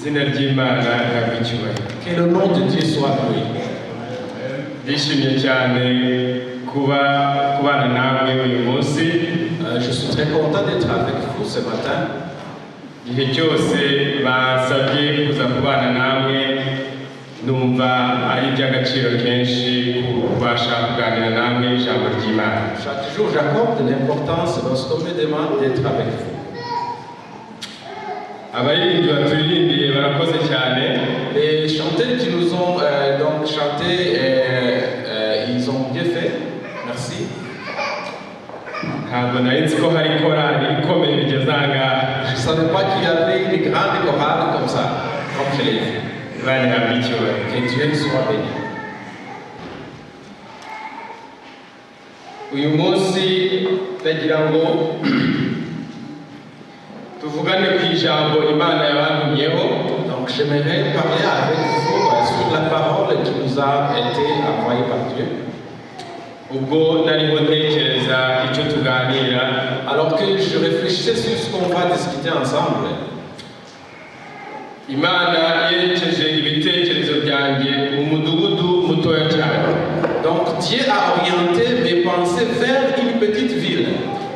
Izina ry'Imana rihabwe icyubahiro. Que le nom de Dieu soit loué. Ndishimye cyane kuba kubana namwe uyu munsi. Je suis très content d'être avec vous ce matin. Igihe cyose basabye kuza kubana namwe numva ari iby'agaciro kenshi kubasha kuganira namwe ijambo ry'Imana. Chaque jour, j'accorde de l'importance lorsqu'on me demande d'être avec vous. Abaririmbyi baturirimbiye barakoze cyane. Les chanteurs qui nous ont donc chanté, ils ont bien fait. Merci. Ntabwo nari nzi ko hari korali ikomeye bigeze aha ngaha. Je ne savais pas qu'il y avait une grande chorale comme ça, comme je l'ai vu. Imana ihabwe icyubahiro. Que Dieu soit béni. Uyu munsi ndagira ngo tuvugane ku ijambo Imana yabantumyeho. Donc j'aimerais parler avec vous sur la parole qui nous a été envoyée par Dieu. Ubwo nariho ntekereza icyo tuganira, Alors que je réfléchissais sur ce qu'on va discuter ensemble, Imana yerekeje ibitekerezo byanjye mu mudugudu mutoya cyane. Donc Dieu a orienté mes pensées vers une petite ville.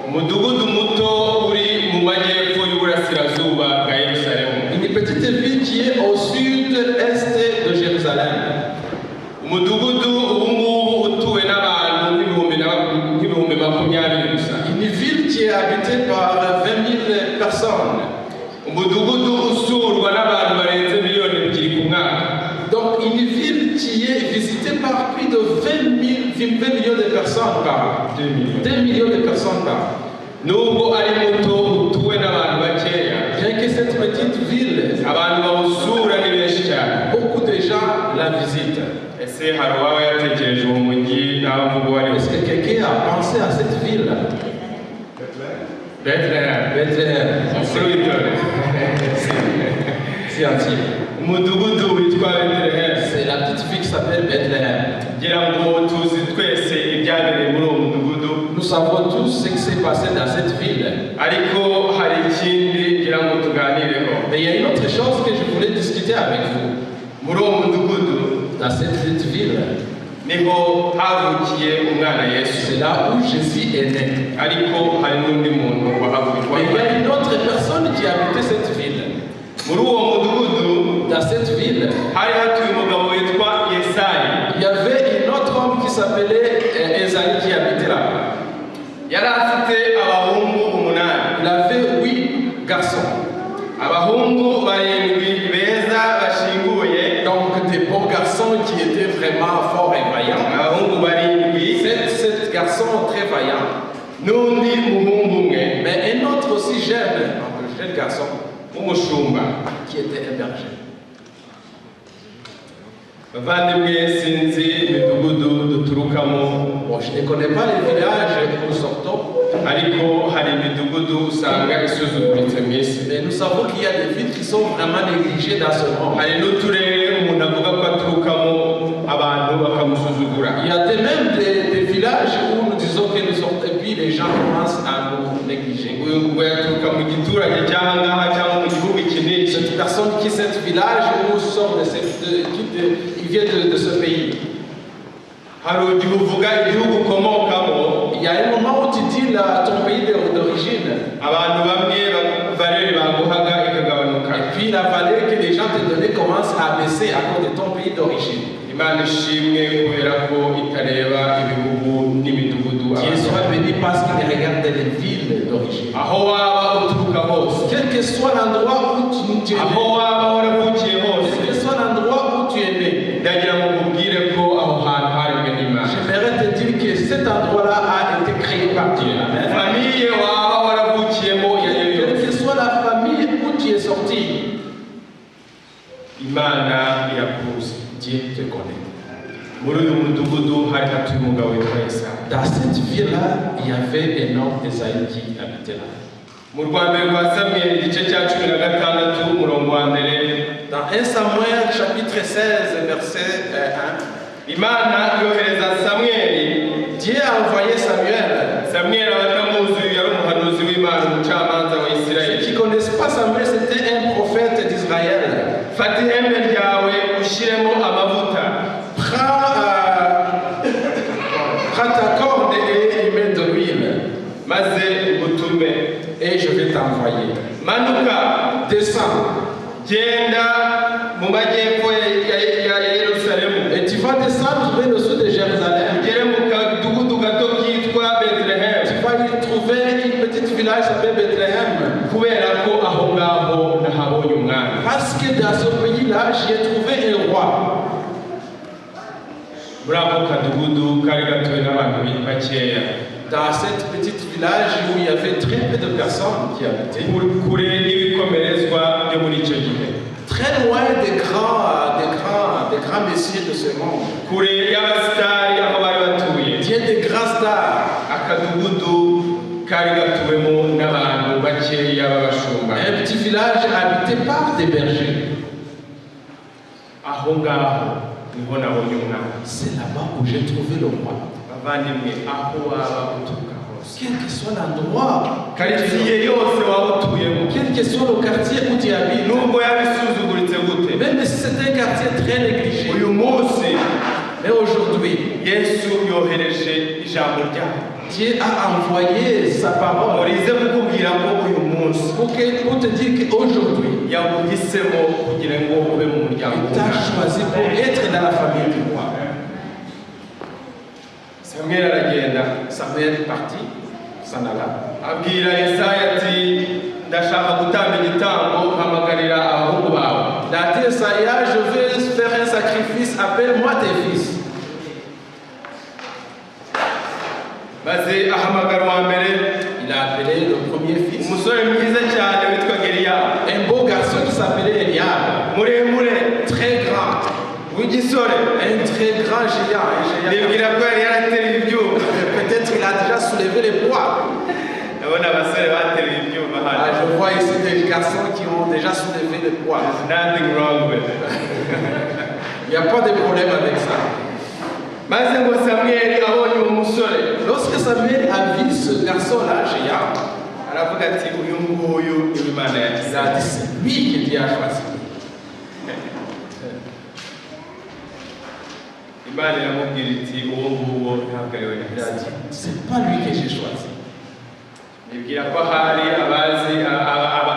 Umudugudu muto uri mu majyepfo y'uburasirazuba bwa Yerusalemu. Une petite ville qui est au sud-est de Jérusalem. Umudugudu ubu ngubu utuwe n'abantu nk'ibihumbi 20 gusa. Une ville qui est habitée par 20 000 personnes. Umudugudu usurwa n'abantu barenze miliyoni 2 ku mwaka. Donc une ville qui est visitée par plus de 20 millions de personnes par an. 2 millions de personnes par an. Nubwo ari muto utuwe n'abantu bakeya, Bien que cette petite ville, abantu bawusura ni benshi cyane. Beaucoup de gens la visitent. Ese hari uwaba yatekereje uwo mujyi n'aho mvuga uwo ari we? Est-ce que quelqu'un a pensé à cette ville? Bethlehem. Bethléem. Umukuru w'itorero. C'est entier. Umudugudu witwa Bethlehem. C'est la petite ville qui s'appelle Bethléem. Ngira ngo tuzi twese ibyabereye muri uwo mudugudu. Nous savons tous ce qui s'est passé dans cette ville. Ariko hari ikindi ngira ngo tuganireho. Mais il y a une autre chose que je voulais discuter avec vous. Muri uwo mudugudu Dans cette petite ville, niho havukiye umwana Yesu. C'est là où Jésus est né. Ariko hari n'undi muntu wahavukiye. Mais il y a une autre personne qui habitait cette ville. Muri uwo mudugudu Dans cette ville, hari hatuye umugabo witwa Yesayi. Il y avait un autre homme qui s'appelait Esaïe qui habitait là. Yari afite abahungu umunani. Il avait huit garçons. Abahungu barindwi beza bashinguye. Donc des beaux garçons qui étaient vraiment forts et vaillants. Abahungu barindwi Sept garçons très vaillants. N'undi muhungu umwe Mais un autre aussi jeune, un jeune garçon, w'umushumba. Qui était un berger. Bavandimwe, sinzi imidugudu duturukamo, Bon, je ne connais pas les villages où nous sortons, ariko hari imidugudu usanga isuzuguritse mu isi. Mais nous savons qu'il y a des villes qui sont vraiment négligées dans ce monde. Hari n'uturere umuntu avuga ko aturukamo abantu bakamusuzugura. Il y a même des villages où nous disons que nous sortons et puis les gens commencent à nous négliger. Uyu ngo yaturuka mu giturage cy'aha ngaha cyangwa mu gihugu iki n'iki. Cette personne qui cet village ou sort de cette, de- qui de- il vient de ce pays. Hari igihe uvuga igihugu ukomokamo, Il y a un moment où tu dis là, ton pays d'origine, abantu bamwe ba- valeur baguhaga ikagabanuka. Et puis la valeur que les gens te donnaient commence à baisser à cause de ton pays d'origine. Imana ishimwe kubera ko itareba ibihugu n'imidugudu. Dieu soit béni parce qu'il regarde les villes d'origine. Aho waba uturuka hose, Quel que soit l'endroit où tu es né, aho waba waravukiye hose, quel que soit l'endroit où tu es né, ndagira ngo nkubwire ko aho hantu haremwe n'Imana. J'aimerais te dire que cet endroit-là a été créé par Dieu. Amen. Famille waba waravukiyemo iyo ari yo Quelle yose, que soit la famille où tu es sorti, Imana irakuzi. Dieu te connaît. Muri uyu mudugudu hari hatuye umugabo witwa Yesaya. Dans cette ville-là, il y avait un homme, Esaïe, qui habitait là. Mu rwa mbere rwa Samweli igice cya 16 umurongo wa mbere, Dans 1 Samuel chapitre 16, verset 1, Imana yohereza Samweli. Dieu a envoyé Samuel. Samweli abatamuzi yari umuhanuzi w'Imana, umucamanza wa Ceux Isirayeli. qui ne connaissent pas Samuel, c'était un prophète d'Israël. Genda mu majyepfo ya Yerusalemu, Et tu vas descendre vers le sud de Jérusalem. Ugere mu kadugudu gato kitwa Betelehemu, Tu vas y trouver une petite village appelée Bethléem. Kubera ko aho ngaho nahabonye umwami. Parce que dans ce pays-là, j'y ai trouvé un roi. Muri ako kadugudu kari gatuwe n'abantu bakeya, Dans cette petite village où il y avait très peu de personnes qui habitaient, kure y'ibikomerezwa byo muri icyo gihe, très loin des grands messieurs de ce monde, kure y'abasitari aho bari batuye, bien des grands stars. Akadugudu kari gatuwemo n'abantu bakeya b'abashumba. Un petit village habité par des bergers. Aho ngaho niho nabonye umwami. C'est là-bas où j'ai trouvé le roi. Bavandimwe, aho waba uturuka hose, Quel que soit l'endroit, karitsiye yose waba utuyemo, quel que soit le quartier où tu habites, nubwo yaba isuzuguritse gute, même si c'est un quartier très négligé, uyu munsi mais aujourd'hui, Yesu yohereje ijambo ryayo Dieu a envoyé sa parole rize kukubwira ko uyu munsi pour te dire qu'aujourd'hui, yaguhisemo kugira ngo ube mu muryango il t'a w'umwami. Choisi pour être dans la famille du roi. Samweli aragenda. Samuel est parti, s'en alla. Abwira Yesaya ati ndashaka gutamba igitambo, mpamagarira abahungu bawe. Il a dit à Isaïe, je vais faire un sacrifice, appelle-moi tes fils. Maze ahamagara uwa mbere. Il a appelé le premier fils, umusore mwiza cyane witwa Eliyabu, un beau garçon qui s'appelait Eliab, muremure, très grand, w'igisore, un très grand géant. Un géant. Nibwira ko yari yarateruye ibyuma. Peut-être il a déjà soulevé les poids. Ndabona abasore bateruye ibyuma Ah, hano. je vois ici des garçons qui ont déjà soulevé les poids. There's nothing wrong with it. Il n'y a pas de problème avec ça. Maze ngo Samweli abonye uwo musore, Lorsque Samuel a vu ce garçon-là, géant, aravuga ati uyu nguyu niwe Imana il yagize. A dit, c'est lui que Dieu a choisi. Imana iramubwira iti uwo nguwo ntabwo ari we Il a nahisemo. dit, c'est pas lui que j'ai choisi. Nibwira ko hari abazi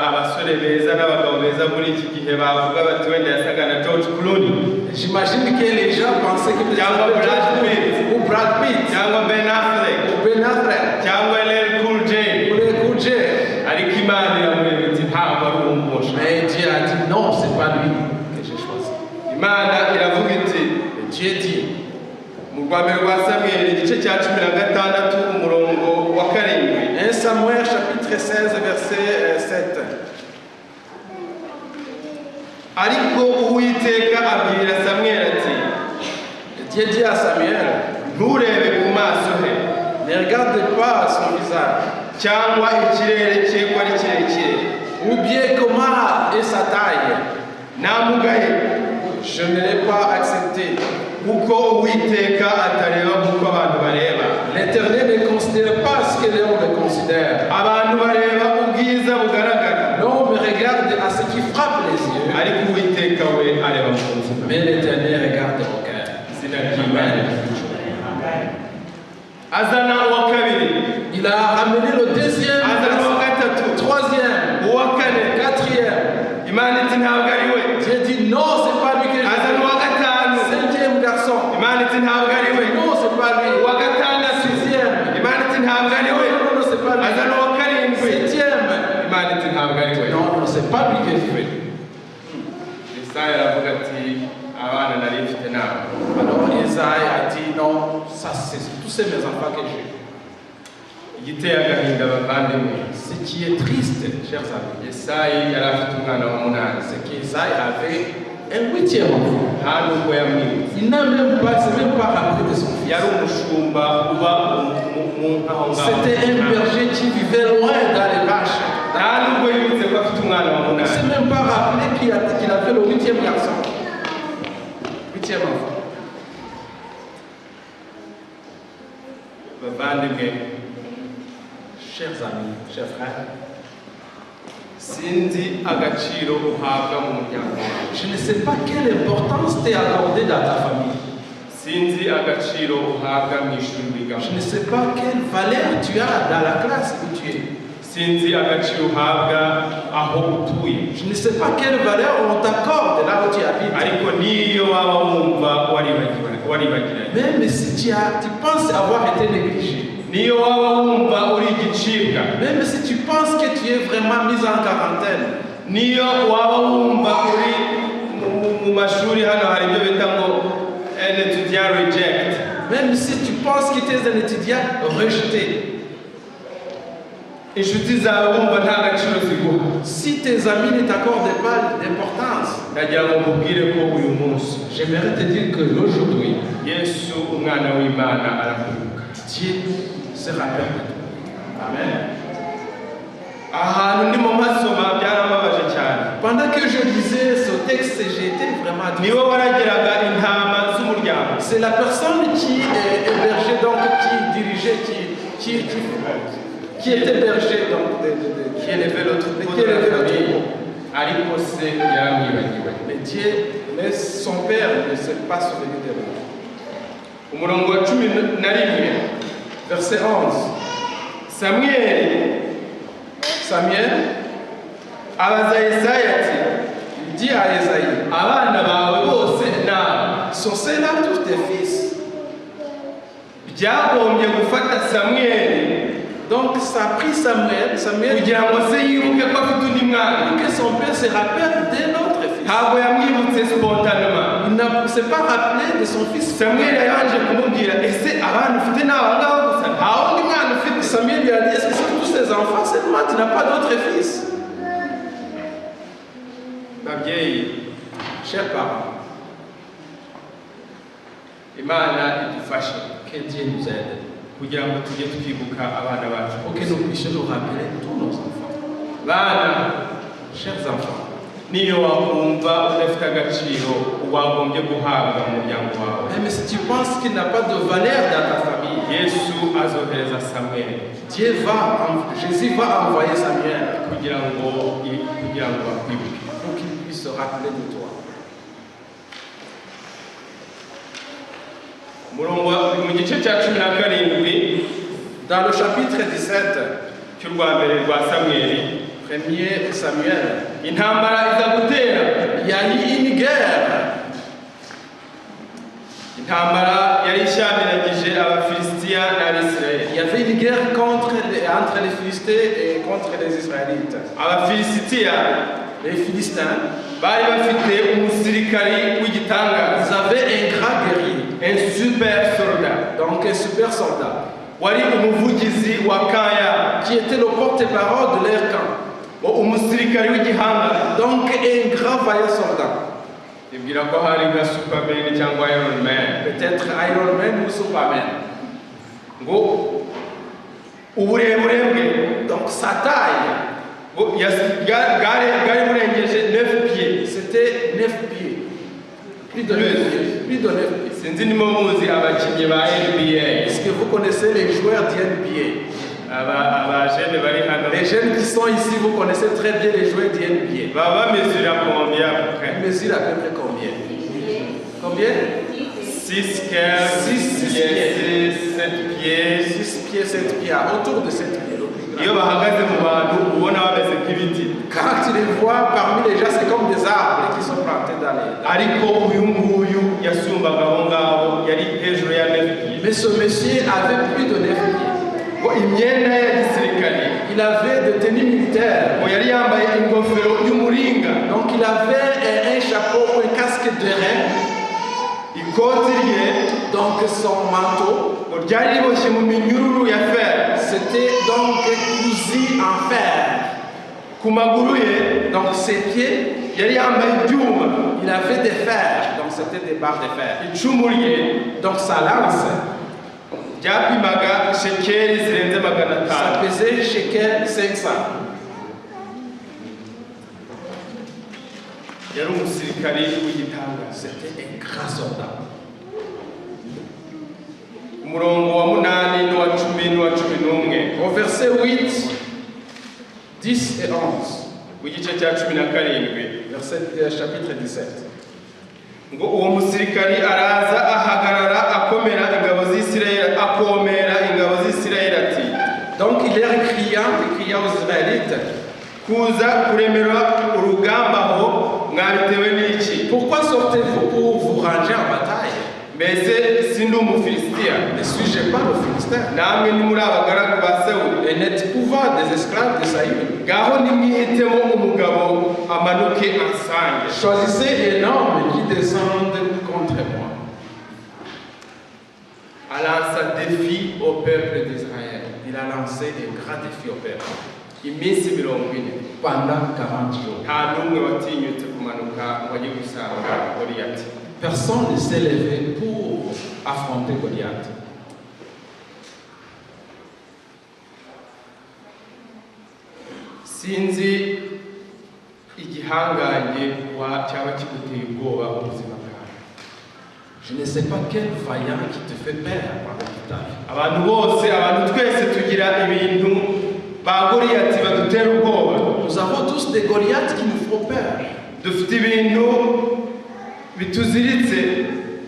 abasore beza n'abagabo beza muri iki gihe bavuga bati wenda yasaga na George Clooney, J'imagine que les gens pensaient que peut-être cyangwa Brad Pitt, ou Brad Pitt, cyangwa Ben Affleck, ou Ben Affleck, cyangwa LL Cool J, ou les Cool J. Ariko Imana iramureba iti ntabwo ari uwo nguwo nshaka. Mais Dieu a dit, non, c'est pas lui que j'ai choisi. Imana iravuga iti Et Dieu dit, mu rwa mbere rwa Samweli igice cya 16 umurongo wa 7, 1 Samuel chapitre 16 verset 7. Ariko Uwiteka abwira Samweli ati Et Dieu dit à Samuel, nturebe ku maso he, ne regarde pas son visage, cyangwa ikirere cye ko ari kirekire, ou bien comment est sa taille. Namugaye, Je ne l'ai pas accepté. Kuko Uwiteka atareba nk'uko abantu bareba. L'Éternel ne considère pas ce que l'homme considère. Abantu bareba ubwiza bugaragara, L'homme regarde à ce qui frappe les yeux, ariko Uwiteka we areba mu mutima. Mais l'Éternel regarde au cœur. Izina ry'Imana. Azana uwa kabiri. Il a ramené le deuxième, azana uwa gatatu, troisième, uwa kane. Quatrième. Imana iti ntabwo ari we. Dieu dit non, c'est pas lui que je Azana uwa gatanu. Cinquième garçon. Imana iti ntabwo ari we. Non, c'est pas lui. Uwa gatandatu. Sixième. Imana iti ntabwo ari we. Non, non, c'est pas lui. Azana uwa karindwi. Septième. Imana iti ntabwo ari we. Non, non, c'est pas lui que je veux. Yesaya aravuga ati abana nari mfite nabo. Alors Isaïe a dit non, ça c'est tous ces mes enfants que j'ai. Igiteye agahinda bavandimwe, Ce qui est triste, chers amis, Yesayi yari afite umwana wa munani, c'est qu'Isaïe avait un huitième enfant. Nta nubwo yamwibutse. Il n'a même pas, s'est même pas rappelé de son fils. Yari umushumba uba mu nka aho ngaho. C'était un berger qui vivait loin dans les vaches. Nta nubwo yibutse ko afite umwana wa Il ne munani. s'est même pas rappelé qu'il avait le huitième garçon. Huitième enfant. Bavandimwe, Chers amis, chers frères, sinzi agaciro uhabwa mu muryango wawe. Je ne sais pas quelle importance t'est accordée dans ta famille. Sinzi agaciro uhabwa mu ishuri wigamo. Je ne sais pas quelle valeur tu as dans la classe où tu es. Sinzi agaciro uhabwa aho utuye. Je ne sais pas quelle valeur on t'accorde là où tu habites. Ariko niyo waba wumva waribagiwe waribagiranye, Même si tu penses avoir été négligé, niyo waba wumva uri igicibwa, même si tu penses que tu es vraiment mis en quarantaine, niyo waba wumva uri mu mashuri hano hari ibyo bita ngo un étudiant reject, même si tu penses que tu es un étudiant rejeté, inshuti zawe wumva nta gaciro ziguha, si tes amis ne t'accordent pas d'importance, ndagira ngo nkubwire ko uyu munsi j'aimerais te dire que aujourd'hui, Yesu umwana w'Imana arakwibuka. Dieu se rappelle de toi. Amen. Ahantu ndimo mpasoma byarambabaje cyane. Pendant que je lisais ce texte, j'ai été vraiment attristé. Niwe waragiraga intama z'umuryango. C'est la personne qui est hébergée, donc qui dirigeait, qui était berger, donc qui élevait le troupeau qui de la élevait le famille. troupeau. Ariko se yaramwibagiwe. Mais Dieu, mais son père ne s'est pas souvenu de lui. Umurongo wa 11. Verset 11. Samweli Samuel abaza Yesaya ati il dit à Esaïe, abana bawe bose ni aba? Sont ceux-là tous tes fils? Byagombye gufata Samweli Donc ça a pris Samuel, Samuel kugira ngo se yibuke ko afite undi mwana. pour que son père se rappelle d'un autre fils. Ntabwo yamwibutse spontanément. Il ne s'est pas rappelé de son fils. Samweli yabanje kumubwira ese abana ufite ni aba ngaba gusa nta wundi mwana ufite? Samuel lui a dit, est-ce que c'est tous ces enfants seulement? Tu n'as pas d'autres fils? Babyeyi, Chers parents, Imana idufashe que Dieu nous aide kugira ngo tujye twibuka abana bacu. Pour que nous puissions nous rappeler tous nos enfants. Bana, Chers enfants, niyo wakumva udafite agaciro wagombye guhabwa mu muryango wawe, même si tu penses qu'il n'a pas de valeur dans ta famille, Yesu azohereza Samweli Jésus va envoyer Samuel kugira ngo bakwibuke. Pour qu'il puisse se rappeler de toi. Umurongo mu gice cya 17 Dans le chapitre 17, cy'urwa mbere rwa Samweli, 1er Samuel, intambara iza gutera. Il y a eu une guerre. Intambara yari ishyamiranyije Abafilisitiya n'Abisirayeli. Il y avait une guerre entre les Philistins et contre les Israélites. Abafilisitiya Les Philistins, bari bafite umusirikari w'igitangaza, ils avaient un grand guerrier, un super soldat, donc un super soldat, wari umuvugizi wa kaya, qui était le porte-parole de leur camp. Umusirikari w'igihangange. Donc un grand vaillant soldat. Ibwira ko hari nka Superman cyangwa Iron Man. Peut-être Iron Man ou Superman. Ngo uburebure bwe, Donc sa taille, ngo bwari bwari burengeje 9 pieds. C'était 9 pieds. Plus de 9 pieds. Plus de 9 pieds. Sinzi niba muzi abakinnyi ba NBA. Est-ce que vous connaissez les joueurs du NBA? Aba abajene bari hano, Les jeunes qui sont ici, vous connaissez très bien les joueurs du NBA. Baba bamesura combien à peu près? Ils mesurent à peu près combien? Combien? 6 15 6 pieds, 7 pieds. 6 pieds, 7 pieds, autour de 7 pieds, le plus grand. Iyo bahagaze mu bantu ubona bameze nk'ibiti. Quand tu les vois parmi les gens, c'est comme des arbres qui sont plantés dans les. Ariko uyu nguyu yasumbaga abo ngabo yari hejuru ya 9 pieds. Mais ce monsieur avait plus de 9 pieds. Ngo imyenda ye ya gisirikare, Il avait des tenues militaires. Ngo yari yambaye ingofero y'umuringa, Donc il avait un chapeau, un casque d'airain. Ikoti rye, Donc son manteau, ngo ryari riboshye mu minyururu ya fer, c'était donc cousu en fer. Ku maguru ye, Donc ses pieds, yari yambaye ibyuma, il avait des fers. Donc c'était des barres de fer. Icumu rye Donc sa lance, ryapimaga shekeli zirenze magana ça atanu. Pesait shekel 500. Yari umusirikari w'igitangaza. C'était un grand soldat. Umurongo wa munani n'uwa cumi n'uwa 11, Au verset 8, 10 et 11, w'igice cya 17, chapitre 17. Ngo uwo musirikari araza ahagarara akomera ingabo z'Isirayeli akomera ingabo z'Isirayeli ati Donc il leur cria, il cria aux Kuza kuremera urugamba aho mwabitewe n'iki? Pourquoi sortez-vous pour vous ranger en bataille? Mbese sindi Umufilisitiya? Ne suis-je pas le Philistin? Namwe ntimuri abagaragu ba Sawuli? Et n'êtes-vous pas des esclaves de Saül? Ngaho nimwihitemo umugabo amanuke ansange. Choisissez un homme qui descende contre moi. Alansa défi au peuple d'Israël. Il a lancé un grand défi au peuple. Iminsi 40. Pendant 40 jours. Nta n'umwe watinyutse kumanuka ngo ajye gusanga Goliyati. Personne ne s'est levé pour affronter Goliath. Sinzi igihangange wa cyaba kiguteye ubwoba mu buzima bwawe. Je ne sais pas quel vaillant qui te fait peur avec ta vie. Abantu bose, abantu twese tugira ibintu ba Goliyati badutera ubwoba. Nous avons tous des Goliaths qui nous font peur. Dufite ibintu bituziritse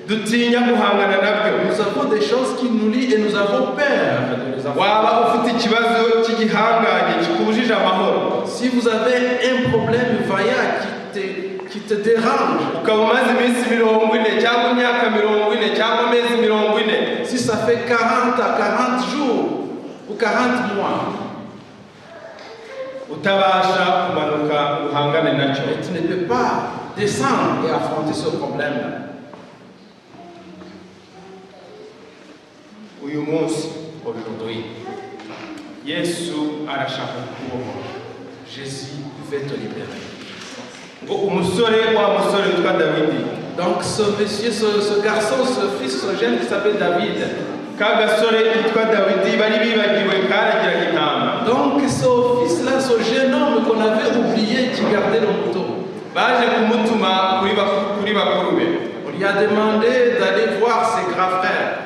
dutinya guhangana nabyo. Nous avons des choses qui nous lient et nous avons peur de les affronter. Waba ufite ikibazo cy'igihangange kikubujije amahoro, Si vous avez un problème vaillant qui te dérange, ukaba umaze iminsi 40 cyangwa imyaka 40 cyangwa amezi 40, si ça fait 40 à 40 jours ou 40 mois, utabasha kumanuka ngo uhangane nacyo, et tu ne peux pas descendre et affronter ce problème-là. Uyu munsi, Aujourd'hui, Yesu arashaka kukubohora. Jésus veut te libérer. Ngo umusore, wa musore witwa Dawidi, Donc ce monsieur, ce garçon, ce fils, ce jeune qui s'appelle David, ka gasore kitwa Dawidi bari bibagiwe karagiraga intama, donc ce fils-là, ce jeune homme qu'on avait oublié qui gardait le mouton, baje kumutuma kuri bakuru be. On lui a demandé d'aller voir ses grands frères.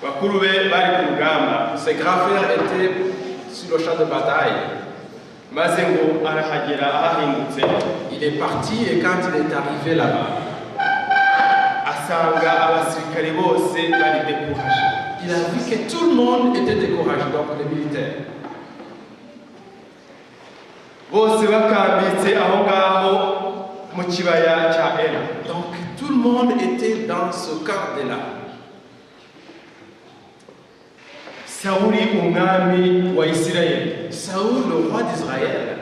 Bakuru be bari ku rugamba. Ses grands frères étaient sur le champ de bataille. Maze ngo arahagera ahahindutse, Il est parti et quand il est arrivé là-bas, asanga abasirikare bose bari découragés. Il a vu que tout le monde était découragé, donc les militaires. Bose bakambitse aho ngaho mu kibaya cya Ela. Donc tout le monde était dans ce camp de là. Sawuli umwami wa Isirayeli, Saoul, le roi d'Israël,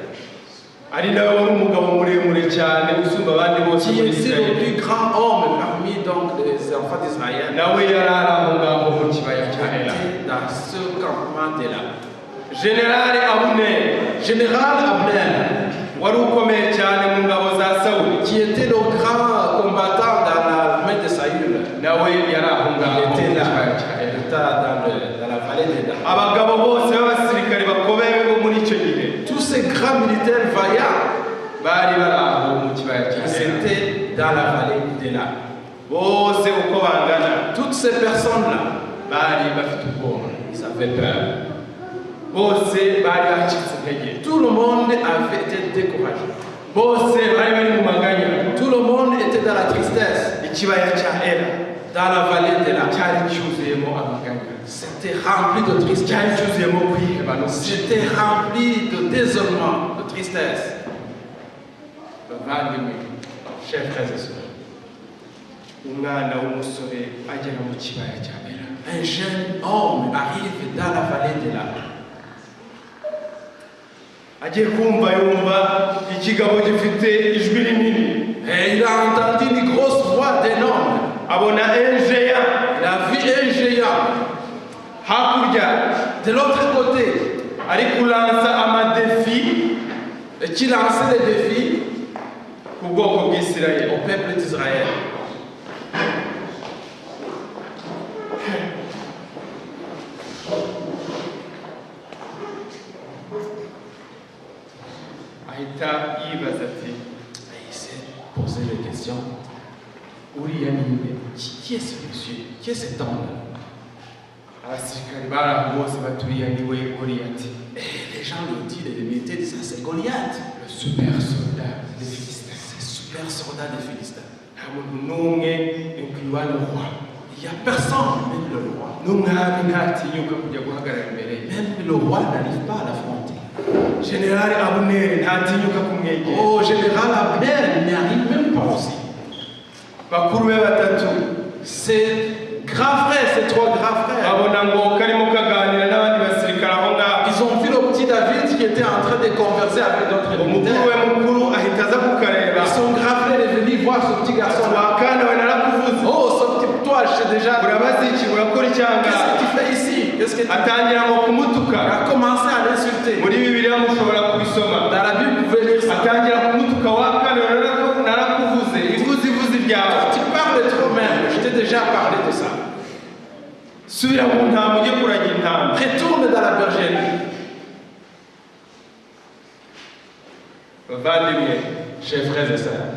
ari nawe wari umugabo muremure cyane usumba abandi bose qui muri était le Isirayeli, plus grand homme parmi donc les enfants d'Israël, nawe yari ari aho ngaho mu kibaya cya Ela. Était dans ce campement de là. Generale Abuneri, Général Abner, wari ukomeye cyane mu ngabo za Sawuli, qui était le grand combattant dans l'armée de Saül, nawe yari aho ngaho il mu était là, kibaya cya il Ela. était dans la vallée d'Éla. Abagabo bose b'abasirikare bakomeye bo muri icyo gihe Tous ces grands militaires vaillants, bari bari aho mu kibaya cya ils Ela. Étaient dans la vallée d'Éla. Bose uko bangana Toutes ces personnes-là, bari bafite ubwoba. Ils avaient peur. Bose bari bacitse intege. Tout le monde avait été découragé. Bose bari bari mu maganya. Tout le monde était dans la tristesse, Ikibaya cya Ela dans la vallée d'Éla. Cyari cyuzuyemo amaganya, C'était rempli de cyari tristesse. Cyuzuyemo kwiheba no gucika. C'était rempli de désolement, de tristesse. Bavandimwe, Chers frères et sœurs, umwana w'umusore agera mu kibaya cya Ela, un jeune homme arrive dans la vallée d'Éla. Agiye kumva yumva ikigabo gifite ijwi rinini. Et il a entendu une grosse voix d'un homme. Abona un géant Il a vu un géant hakurya de l'autre côté ari kulansa amadéfis et qui lançait des défis ku bwoko bw'Isirayeli. Au peuple d'Israël. Ahita yibaza ati, Et il s'est posé les questions. uriya ni nde? Qui est ce monsieur? Qui est cet homme? Abasirikare bari aho bose bati uriya ni we Goliyati. Et les gens lui ont dit, les militaires disent, ça c'est Goliath. Le super soldat des Philistins. C'est super soldat des Philistins. Nta muntu n'umwe, incluant le roi, Il n'y a personne, même le roi. N'umwami ntatinyuka kujya guhagarara imbere ye. Même le roi n'arrive pas à l'affronter. Generali Abuneri ntatinyuka kumwegera. Oh, général Abner n'arrive même pas aussi. Bakuru be batatu Ses grands frères, ses trois grands frères, babona ngo karimo kaganira n'abandi basirikare aho ngaho. Ils ont vu le petit David qui était en train de converser avec d'autres Umukuru militaires. We mukuru ahita aza kukareba. Et son grand frère est venu voir ce petit garçon-là. Wa kana we, narakuvuze. Oh, ce petit, toi, je sais déjà. Urabaza iki? Urakora icyanga? Qu'est-ce que tu fais ici? Qu'est-ce que tu Atangira ngo kumutuka. Il a commencé à l'insulter. Muri Bibiliya mushobora kubisoma. Dans la Bible, vous pouvez lire ça. Atangira kumutuka: wa kana we, narakuvuze, ivuze ivuze ibyawe. Tu parles trop même. Je t'ai déjà parlé de ça. Subira mu ntama ujye kuragira intama. Retourne dans la bergerie. Bavandimwe, Chers frères et sœurs,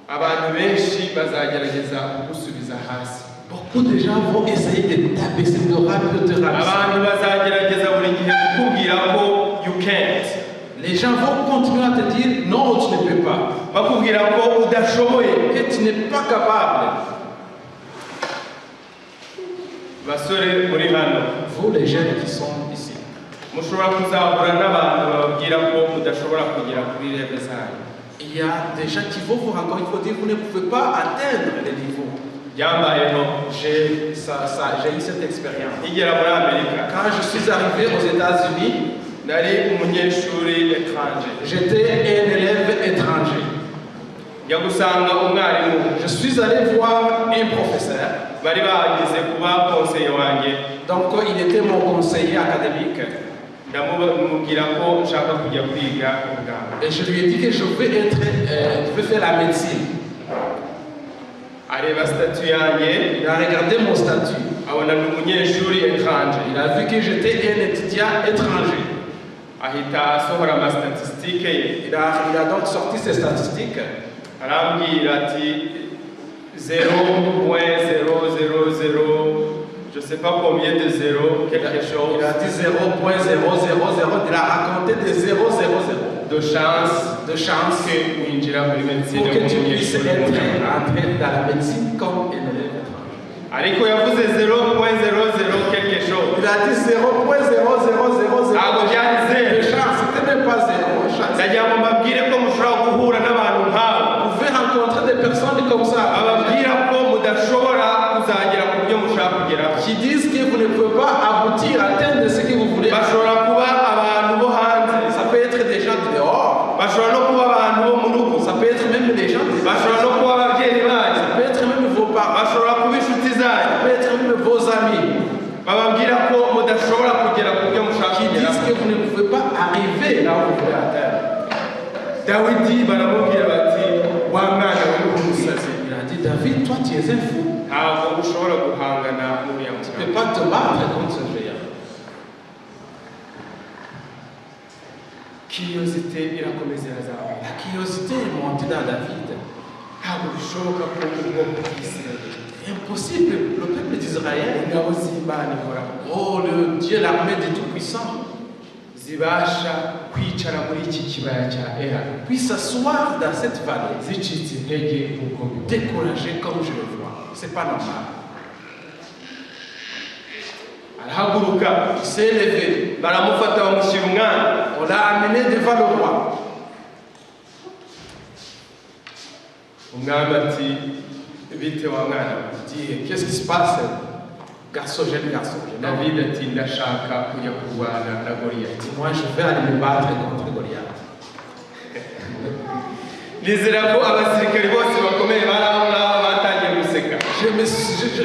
abantu benshi bazagerageza kugusubiza hasi. Beaucoup de gens vont essayer de t'abaisser, de te rabaisser. Abantu bazagerageza buri gihe kukubwira ko you can't. Les gens vont continuer à te dire non, tu ne peux pas, Bakubwira ko udashoboye. Que tu n'es pas capable. Basore muri hano, Vous, les jeunes qui sont ici, mushobora kuzahura n'abantu bababwira ko mudashobora kugera kuri rêve zanyu. Il y a des gens qui vont vous rencontrer, il faut dire vous ne pouvez pas atteindre les niveaux. Byambayeho. J'ai eu cette expérience. Nkigera muri Amerika, Quand je suis arrivé aux États-Unis, nari umunyeshuri étranger. J'étais un élève étranger. Njya gusanga umwarimu. Je suis allé voir un professeur. Bari bagize kuba conseiller wanjye. Donc, il était mon conseiller académique. Ndamubwira ko nshaka kujya kwiga ubuganga. Et je lui ai dit que je veux faire la médecine. Areba statut yanjye. Il a regardé mon statut. Abona ni umunyeshuri étranger. Il a vu que j'étais un étudiant étranger. Ahita asohora ama statistiques ye. Il a donc sorti ses statistiques. Arambwira ati 0.000 je sais pas combien de zéro quelque chose Il a dit 0.000. Il a raconté des 000 de chance de chance que winjira muri médecine pour que tu puisses nk'umunyeshuri être entré dans la médecine comme un élève étranger. Ariko yavuze 0.00 quelque chose. Il a dit 0.0000 Ntabwo byari zero. De chance. C'était même pas zéro. Chance. Ndagira ngo mbabwire ko mushobora guhura n'abantu nk'abo Vous pouvez rencontrer des personnes comme ça bababwira ko mudashobora kuzagera ku byo mushaka kugeraho. Qui disent que vous ne pouvez pas aboutir, atteindre ce que vous voulez. Bashobora kuba abantu bo hanze. Ça peut être des gens de dehors. Bashobora no kuba abantu bo mu rugo. Ça peut être même des gens des Bashobora no kuba ababyeyi banyu. Ça peut être même vos parents. Bashobora kuba inshuti zanyu. Ça peut être même vos amis Bababwira ko mudashobora kugera ku byo mushaka qui kugeraho. Disent que vous ne pouvez pas arriver là où vous voulez atteindre. Dawidi baramubwira bati wa mwana w'umusazi. Il a dit: David, toi tu es un fou. Ntabwo ushobora guhangana n'uriya Tu ne mugabo. peux pas te battre contre ce géant. Curiosité irakomeza irazamuka. La curiosité est montée dans David. Ntabwo bishoboka ko ubwoko bw'Isirayeli, Impossible, le peuple d'Israël, ingabo z'Imana ihoraho, oh le Dieu, l'armée du Tout-Puissant, zibasha kwicara muri iki kibaya cya Era puisse s'asseoir dans cette vallée, zicitse intege nk'uko mbibona. Découragé comme je le vois. C'est pas normal. Arahaguruka. Il s'est levé. Baramufata bamushyira umwami. On l'a amené devant le roi. Umwami ati bite wa mwana we? Il dit: qu'est-ce qui se passe, garçon, jeune garçon, jeune homme? David ati ndashaka kujya kurwana na Goliyati. Dit: moi, je vais aller me battre contre Goliath. Nizera ko abasirikari bose bakomeye bari aho ngaho batangiye guseka.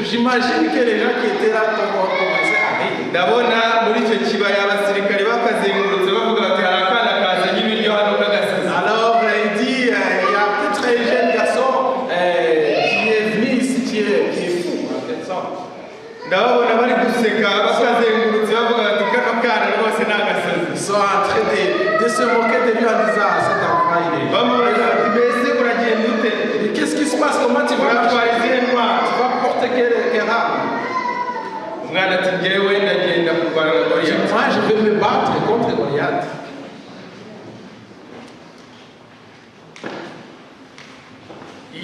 J'imagine que les gens qui étaient là ont commencé à rire. Ndabona muri icyo kibaya abasirikari bakazengurutse bavuga bati hari akana kazanye ibiryo hano k'agasazi. Alors, il dit, il y a peut-être un jeune garçon qui est venu ici, qui est fou, en quelque sorte. Ndababona bari guseka bakazengurutse bavuga bati kano kana rwose ni agasazi. Ils sont en train de se moquer de lui en disant: ah, cet enfant, il est. Bamubaza bati mbese uragenda ute? Il dit: qu'est-ce qui se passe? Comment tu vas marcher? Uratwara izihe ntwaro? Tu vas porter quelle arme? Umwana ati ngewe ndagenda kurwana na Il dit: Goliyati. moi, je vais me battre contre Goliath.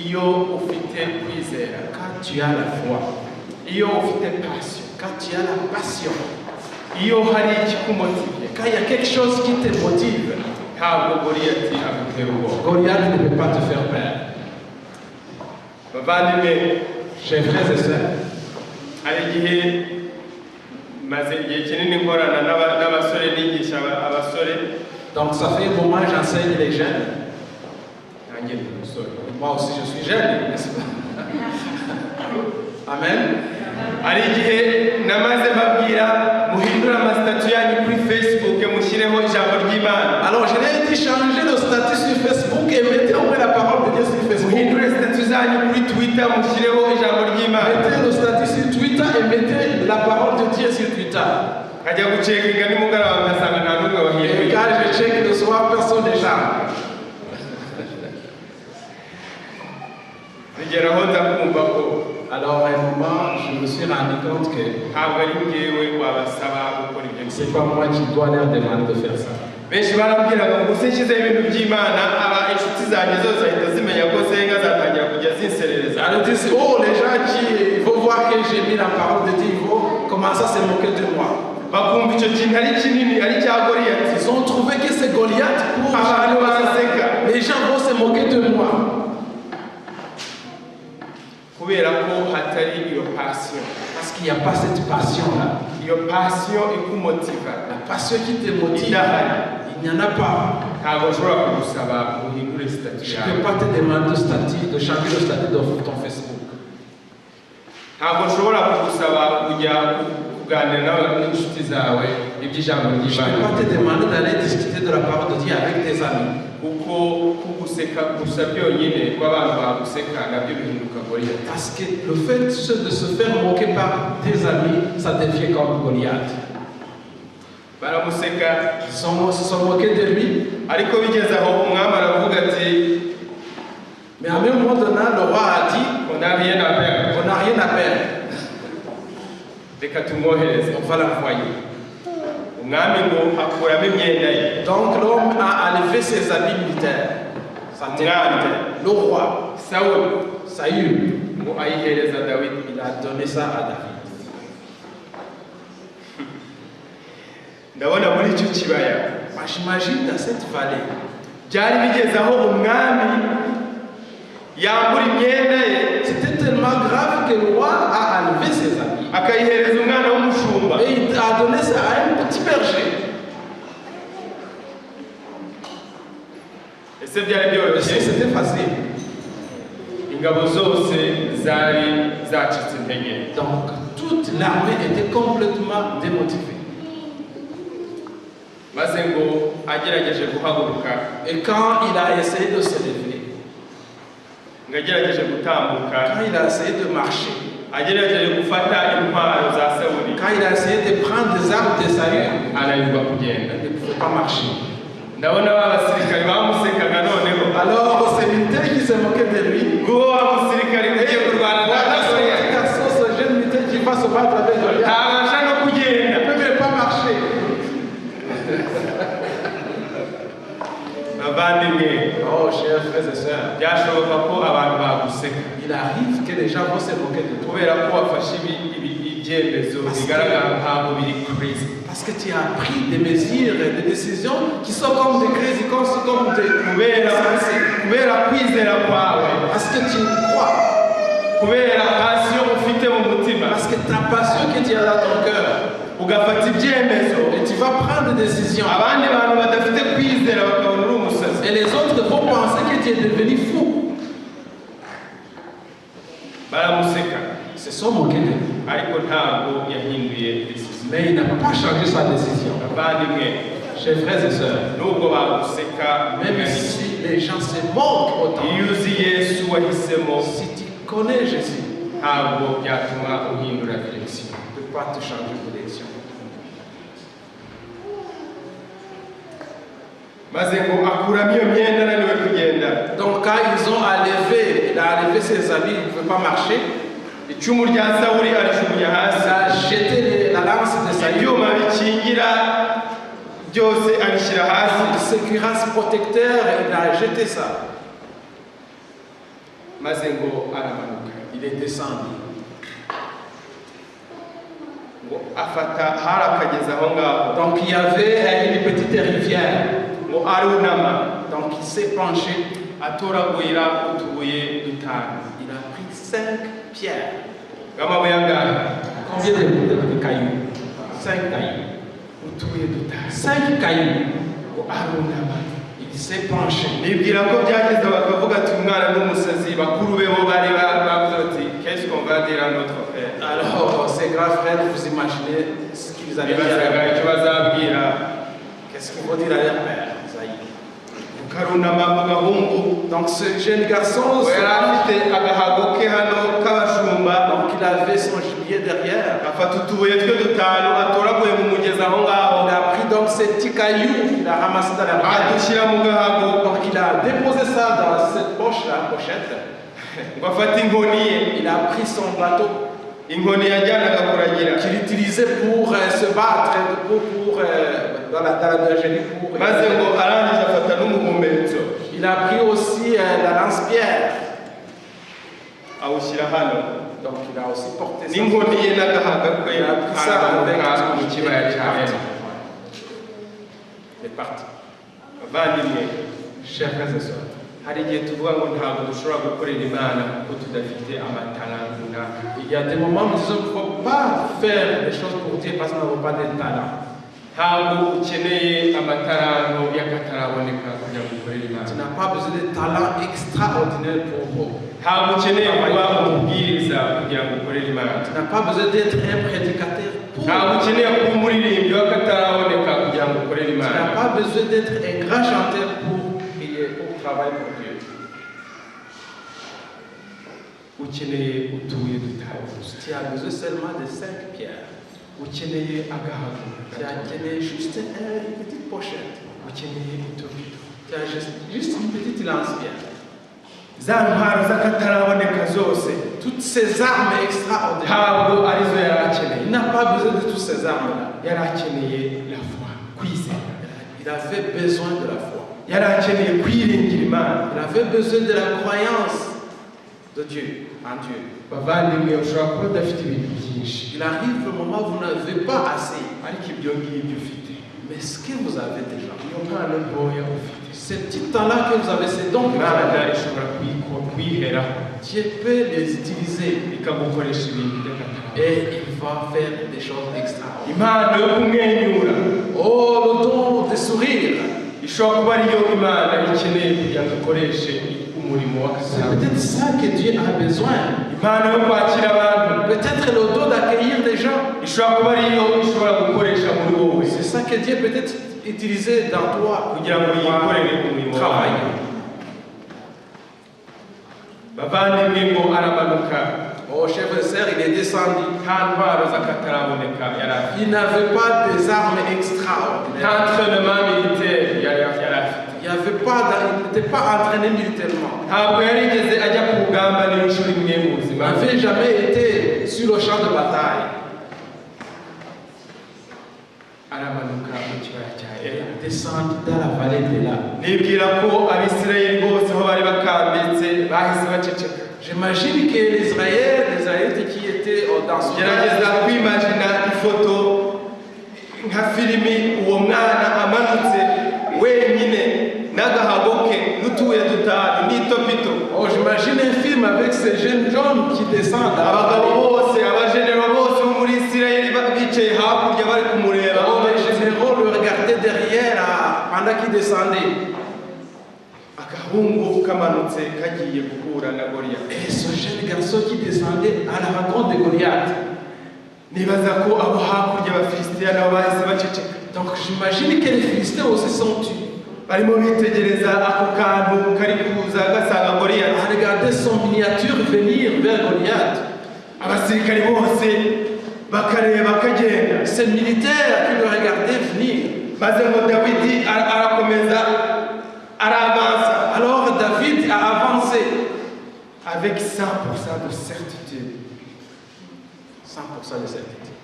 Iyo ufite kwizera, Quand tu as la foi, iyo ufite passion, quand tu as la passion, Iyo hari ikikumotivye, Quand il y a quelque chose qui te motive, ntabwo Goliyati agutera ubwoba. Goliath ne peut pas te faire peur. Bavandimwe, Chers frères et sœurs, hari igihe maze igihe kinini nkorana n'abasore, nigisha abasore. Donc ça fait un moment que j'enseigne les jeunes. Nanjye ndi umusore. Moi aussi je suis jeune, n'est-ce pas? Amen. Hari igihe namaze mbabwira muhindure amasitatu yanyu kuri Facebook, mushyireho ijambo ry'Imana. Alors je leur ai dit: changez le statut sur Facebook et mettez au moins la parole de Dieu sur Facebook. Muhindure statut zanyu kuri Twitter, mushyireho ijambo ry'Imana. Mettez le statut sur Twitter et mettez la parole de Dieu sur Twitter. Nkajya gucekinga nimugoroba ngasanga nta n'umwe Et wahinduye. quand je check le soir, personne ne change. Bigeraho nza kumva ko Alors à un moment, je me suis rendu compte que ntabwo ari njyewe wabasaba gukora ibyo. c'est pas moi qui dois leur demander de faire ça. Benshi barambwiraga ngo se nshyizeho ibintu by'Imana, aba inshuti zanjye zose zahita zimenya ko nsenga, zatangira kujya zinserereza. Alors ils disent: oh, les gens qui ils vont voir que j'ai mis la parole de Dieu, ils vont commencer à se moquer de moi. Bakumva icyo kintu ari kinini, ari cya Goliyati. Ils ont trouvé que c'est Goliath pour Abantu baraseka. Les gens vont se moquer de moi. Kubera ko hatari iyo passion. Parce qu'il n'y a pas cette passion-là. Iyo passion ikumotiva La passion qui te motive, idahari, il n'y en a pas. Ntabwo nshobora kugusaba uhindure statut Je ne yawe. peux pas te demander de statut, de changer le statut de ton Facebook. Ntabwo nshobora kugusaba kujya kuganira nawe n'inshuti zawe iby'ijambo Je ne peux ry'Imana. pas te demander d'aller discuter de la parole de Dieu avec tes amis. Kuko kuguseka gusa byonyine ko abantu baguseka nabyo bihinduka Goliyati. Parce que le fait de se faire moquer par tes amis, ça devient comme Goliath. Baramuseka. Ils se sont moqués de lui. Ariko bigeze aho umwami aravuga ati Mais à un moment donné, le roi a dit: on n'a rien à perdre. On n'a rien à perdre. Reka tumwohereze. On va l'envoyer. Umwami ngo akuramo imyenda ye. Donc l'homme a enlevé ses habits militaires. Sa tenue Umwami. Militaire. Le roi, Sawuli Saül, ngo ayihereza Dawidi. Il a donné ça à David. Ndabona muri icyo kibaya Moi, j'imagine dans cette vallée, byari bigeze aho umwami yambura imyenda ye c'était tellement grave que le roi a enlevé ses habits. Akayihereza umwana w'umushumba. Et il a donné ça à un petit berger. Ese byari Est-ce byoroshye? que c'était facile? Ingabo zose zari zacitse intege. Donc toute l'armée était complètement démotivée. Maze ngo agerageje guhaguruka, Et quand il a essayé de se lever, ngo agerageje gutambuka, quand il a essayé de marcher, agerageje gufata intwaro za Sawuli, quand il a essayé de prendre des armes de Saül, ananirwa kugenda. Il ne pouvait pas marcher. Ndabona ba basirikare bamusekaga noneho. Alors ces militaires qui se moquaient de lui, nguwo wa musirikare ugiye kurwana na voilà ce Goliyati petit garçon, ce jeune militaire qui va se battre avec Goliath. Ntabasha no kugenda. Il ne peut même pas marcher. Bavandimwe, Oh, chers frères et sœurs, byashoboka ko abantu baguseka il arrive que les gens vont se moquer de toi. Kubera ko wafashe ibyemezo bigaragara nk'aho biri crazy. Parce que tu as pris des mesures et des décisions qui sont comme des crises, qui sont comme des Kubera insensées. Kubera kwizera kwawe, Parce que tu crois, kubera passion ufite mu mutima, parce que ta passion que tu as dans ton cœur, ugafata ibyemezo, et tu vas prendre des décisions. Abandi bantu badafite kwizera bakabona uri umusazi. Et les autres vont penser que tu es devenu fou. Baramuseka. Ils se sont moqués de lui. Ariko ntabwo yahinduye décision. Mais il n'a pas changé sa décision. Bavandimwe, Chers frères et sœurs, nubwo baguseka, même si les gens se moquent autant, iyo uzi Yesu wahisemo, si tu connais Jésus, ntabwo byatuma uhindura direction. Tu ne peux pas te changer de direction. Maze ngo akuramo iyo myenda ananiwe kugenda. Donc quand ils ont enlevé, il a enlevé ses habits, il ne pouvait pas marcher. Icumu rya Sawuli arijugunya Il hasi. A jeté la lance de Saül. Ibyuma bikingira byose abishyira hasi. Donc, ses cuirasses protecteurs, il a jeté ça. Maze ngo aramanuka. Il est descendu. Ngo afata hari akagezi aho ngaho. Donc il y avait une petite rivière. Ngo arunama. Donc il s'est penché. Atoragurira utubuye dutanu. Il a pris cinq pierres. Ng'amabuye angahe? Combien de cailloux? Cinq cailloux. Utubuye dutanu. Cinq cailloux. Ngo arunama. Il s'est penché. Nibwira ko byageze bakavuga ati umwana n'umusazi bakuru be bo bari bavuze bati qu'est-ce qu'on va dire à notre père? Alors, ses grands frères, vous imaginez ce qu'ils allaient Bibazaga dire. Icyo bazabwira. Qu'est-ce qu'ils vont dire à leur père, Isaïe? Ukarunama mu gahungu. Donc, ce jeune garçon, ngo yari afite agahago ke hano k'abashumba. Donc il avait son gibier derrière. Afata utubuye twe dutanu atoraguye mu mugezi aho ngaho. Il a pris donc ces petits cailloux qu'il a ramassés dans la rivière. Adushyira mu gahago. Donc il a déposé ça dans cette poche-là, pochette. Ngo afate inkoni ye. Il a pris son bâton inkoni yajyanaga kuragira qu'il utilisait pour se battre, pour, dans la bergerie. Maze ngo arangije afata n'umuhumetso. Il a pris aussi la lance-pierre. Awushyira hano. Donc il a aussi porté ça. N'inkoni ye n'agahaga kwe Il a pris ça avec aramanuka mu kibaya il est cya parti. Ela. Il est parti. Bavandimwe, Chers frères et sœurs, hari igihe tuvuga ngo ntabwo dushobora gukorera Imana kuko tudafite amatalent runaka. Il y a des moments où nous disons qu'il ne faut pas faire des choses pour Dieu parce que nous n'avons pas de talent. Ntabwo ukeneye amatalanto y'akataraboneka kugira ngo ukorere Tu Imana. n'as pas besoin de talent extraordinaire pour Ntabwo ukeneye kuba umubwiriza kugira ngo ukorere Imana. Tu n'as pas besoin d'être un prédicateur pour. Ntabwo ukeneye kuba umuririmbyi w'akataraboneka kugira ngo ukorere Tu Imana. n'as pas besoin d'être un grand chanteur pour prier, pour travailler pour Dieu. Ukeneye utubuye dutanu. Tu as besoin seulement de cinq pierres. Ukeneye agahago. Tu as besoin juste une petite pochette. Ukeneye utubido. Tu as juste une petite lance-pierre. Za ntwaro z'akataraboneka zose Toutes ces armes extraordinaires. Ntabwo arizo yari akeneye. Il n'a pas besoin de toutes ces armes-là. Yari akeneye la foi, kwizera. Il avait besoin de la foi. Yari akeneye kwiringira Imana. Il avait besoin de la croyance de Dieu, en Dieu. Bavandimwe, ushobora kuba udafite ibintu byinshi. Il arrive le moment où vous n'avez pas assez. Ariko ibyo ngibyo ufite, Mais ce que vous avez déjà, iyo mpano ntoya ufite, ces petits temps-là que vous avez, ces dons que vous Imana avez, ishobora kuyiheraho Dieu peut les utiliser ikagukoresha ibintu by'akataraboneka. Et il va faire des choses extraordinaires. Impano yo kumwenyura Oh, le don de sourire, ishobora kuba ariyo Imana ikeneye kugira ngo ikoreshe umurimo c'est w'akataraboneka. Peut-être ça que Dieu a besoin. Impano yo kwakira abantu Peut-être le don d'accueillir des gens. Ishobora kuba ariyo ishobora gukoresha muri wowe C'est ça que Dieu peut être utiliser dans toi kugira ngo yikorere umurimo wayo. Travailler. Bavandimwe, ngo aramanuka. Oh, chers frères et sœurs, il est descendu. Nta ntwaro z'akataraboneka yari afite. Il n'avait pas des armes Nta extraordinaires. entraînement militaire yari yari afite. Il n'y pas, il n'était pas entraîné militairement. Ntabwo yarigeze ajya ku rugamba n'inshuro imwe mu Il buzima bwe. n'avait jamais été sur le champ de bataille. Aramanuka mu kibaya cya Il Ela. est descendu dans la vallée d'Ela. Nibwira ko Abisirayeli bose aho bari bakambitse bahise baceceka. J'imagine que l'Israël, les Israélites qui étaient dans son Gerageza kwimagina ifoto nka filimi uwo mwana amanutse wenyine n'agahago ke n'utubuye dutanu n'itopito. Oh, j'imagine un film avec ces jeunes hommes qui descendent dans la Abagabo vallée. Bose abajenero bose bo muri Isirayeli bicaye hakurya bari kumureba. Oh, les généraux le regardaient derrière pendant qu'il descendait. Agahungu kamanutse kagiye guhura na Goliyati. Et ce jeune garçon qui descendait à la rencontre de Goliath. Nibaza ko abo hakurya abafilisitiya nabo bahise baceceka. Donc j'imagine que les Philistins aussi sont tus. Barimo bitegereza ako kantu kari kuza gasanga Goliyati. À regarder son miniature venir vers Goliath. Abasirikari bose bakareba kagenda. Ces militaires qui le regardaient venir. Maze ngo Dawidi arakomeza aravansa. Alors David a avancé. Avec 100% de certitude. 100% de certitude.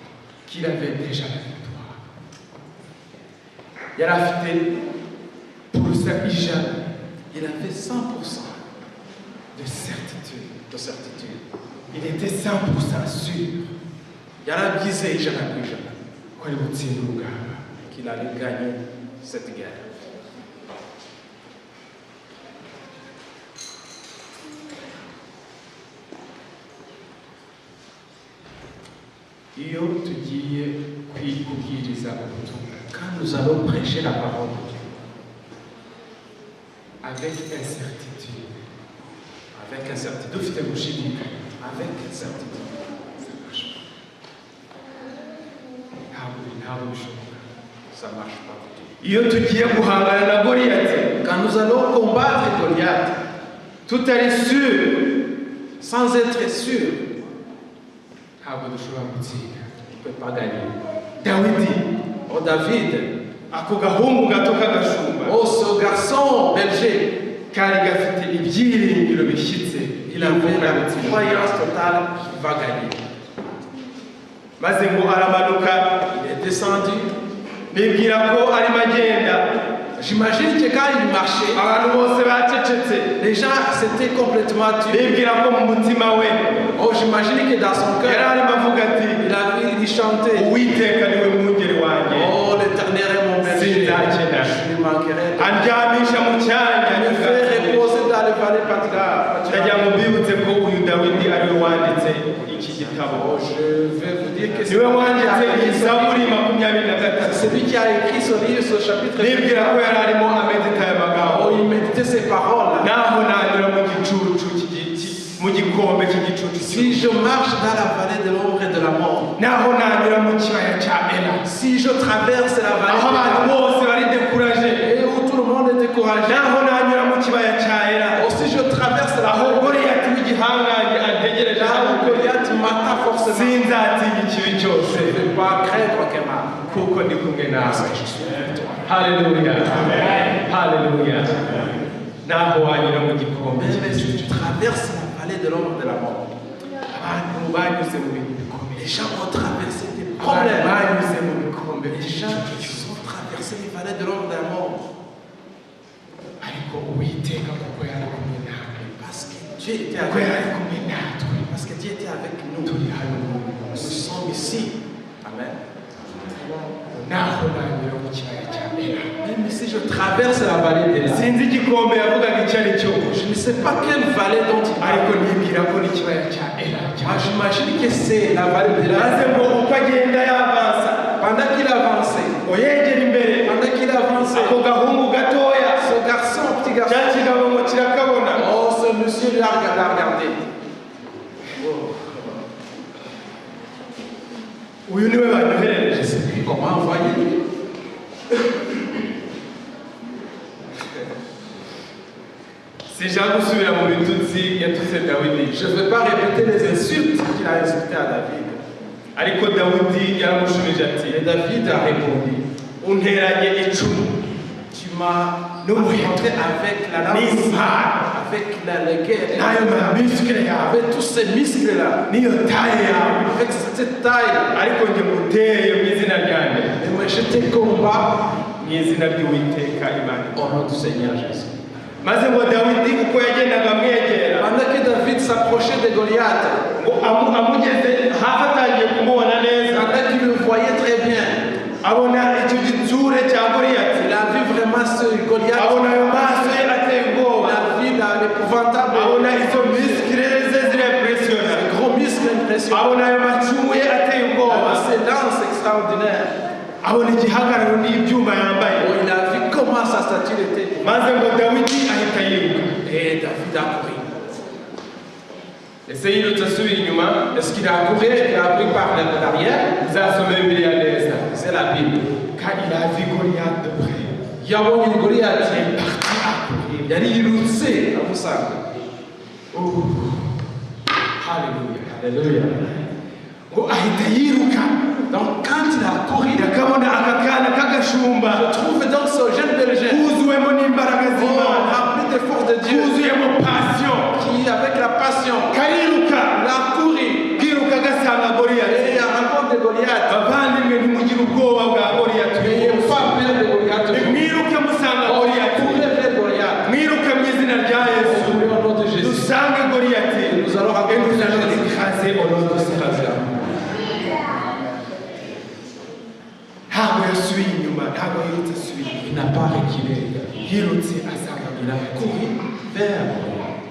Qu'il avait déjà la victoire. Yari afite purusa ijana Il avait 100% de certitude. De certitude. Il était 100% sûr. Yarabyizeye 100% ko ari butsinde urugamba. Qu'il allait gagner cette guerre. Iyo tugiye kubwiriza ubutumwa Quand nous allons prêcher la parole de Dieu, avec incertitude, avec incertitude, dufite gushidikanya, avec incertitude, ça marche pas. Ntabwo bishoboka. Ça ne marche pas du tout. Iyo tugiye guhangana na Goliyati Quand nous allons combattre Goliath, tutari sûr, sans être sûr, ntabwo dushobora gutsinda. On ne peut pas gagner. Dawidi, Oh David, ako gahungu gato k'agashumba, oh ce garçon berger, kari gafite ibyiringiro bishyitse il avait la croyance totale qu'il va gagner. Maze ngo aramanuka. Il est descendu. Nibwira ko arimo agenda, J'imagine que quand il marchait, abantu bose bacecetse. Les gens s'étaient complètement tus. Nibwira ko mu mutima we Oh, j'imagine que dans son yari cœur, arimo avuga ati, il chantait. "Uwiteka niwe mwungeri wanjye, Oh, l'Éternel est mon berger. sinzakena. Je ne manquerai pas. Andyamisha mu cyanya Il me fait reposer dans les vallées pâturages. Ndagira ngo mbibutse ko uyu Dawidi ariwe wanditse iki gitabo. Oh, je vais vous dire que c'est Niwe wanditse iyi Zaburi 23. celui qui a écrit ce livre, ce chapitre. Nibwira ko yari arimo amedita aya magambo. Oh, il méditait ces paroles. Naho nanyura mu gicucu cy'igi- mu gikombe cy'igicucu, Si je marche dans la vallée de l'ombre et de la mort, naho nanyura mu kibaya cya Ela, si je traverse la vallée aho de abantu la bose bari découragés, et où tout le monde est découragé, naho nanyura mu kibaya cya Ela, oh, si je traverse la aho vallée, Goliyati w'igihangange antegereje, là où Goliath m'attend forcément, sinzatinya ikibi cyose, je ne vais pas craindre aucun mal. Kuko ndi kumwe nawe. Parce que je suis avec toi. Haleluya, haleluya. Naho wanyura mu gikombe Même si tu traverses la vallée de l'ombre de la mort, abantu banyuze mu bintu bikomeye, les gens ont traversé des abantu problèmes. banyuze mu bikombe Les gens qui sont traversés les vallées de l'ombre de la mort. Ariko Uwiteka kuko yari kumwe nawe, Parce que Dieu était kuko avec yari nous. kumwe natwe, Parce que Dieu était avec nous. turi hano n'uyu Nous munsi. sommes ici. Amen. Naho nanyura mu kibaya cya Ela, Même si je traverse la vallée de la sinzi igikombe yavugaga icyo ari cyo, je ne sais pas quelle vallée dont il parle. Ariko nibwira ko n'ikibaya cya Ela Moi, j'imagine que c'est la vallée de la maze ngo uko agenda yavansa, Pendant qu'il avançait, ngo yegera imbere, pendant qu'il avançait, ako gahungu gatoya, ce garçon, petit cya garçon, kigabo ngo kirakabona. Oh, ce monsieur l'a regardé. Uyu niwe banyoherereje? Je sais plus comment envoyer. Sinshaka gusubira mu bitutsi yatutse Dawidi, Je ne vais pas répéter les insultes qu'il a insultées à David. Ariko Dawidi yaramushubije ati, Mais David a répondu, unteranye icumu tu m'as Non, affronté avec la lance, n'impano, avec la guerre, n'ayo mamuscle yawe, avec tous ces muscles-là, n'iyo taille yawe, avec cette taille. Ariko njye nguteye mu izina ryanjye, Et moi, je te combats mu izina ry'Uwiteka Imana. Au nom du Seigneur Jésus. Maze ngo Dawidi uko yagendaga amwegera, Pendant que David s'approchait de Goliath, ngo amugeze hafi atangiye kumubona neza, pendant qu'il le voyait très bien, abona icyo gitsure cya Goliyati, il a vu vraiment ce Goliath, abona ayo maso ye ateye il ubwoba, a vu l'épouvantable, abona izo muscle ze zirempressiona, ces gros muscles impressionnants, abona ayo macumu ye ateye il a ubwoba, vu ces lances extraordinaires. Abona igihagararo n'ibyuma yambaye. Oh, il a vu comment sa stature était. Maze ngo Dawidi ahita yiruka. Et David a couru. Ese yirutse asubira inyuma? Est-ce qu'il a couru? Il a couru par l'arrière? Uzasome Bibiliya neza. C'est la Bible. Quand il a vu Goliath de près, Yabonye Goliath, il est parti à courir. Yari yirutse amusanga. Oh, haleluya. Alléluia. Ngo ahita yiruka. Donc quand il a couru, ndakabona aka kana k'agashumba je trouve donc ce jeune berger, kuzuyemo n'imbaraga oh, z'Imana, rempli des forces de Dieu, kuzuyemo passion, qui avec la passion, kariruka, il a couru kiruka gasanga Goliyati. Et à rencontre de Goliath. Bavandimwe, ntimugire ubwoba bwa Goliyati. N'ayez pas peur de Goliath. Nimwiruke musanga Oh, Goliyati. courez vers Goliath. Mwiruke mu izina rya Yesu. Courez au nom de Jésus. Dusange Goliyati Nous allons et nous rencontrer allons Jésus. l'écraser au nom de Jésus. yasubiye inyuma, ntabwo yirutse asubiye inyuma. Il n'a pas reculé. Yirutse asanga Il a couru vers Goliath.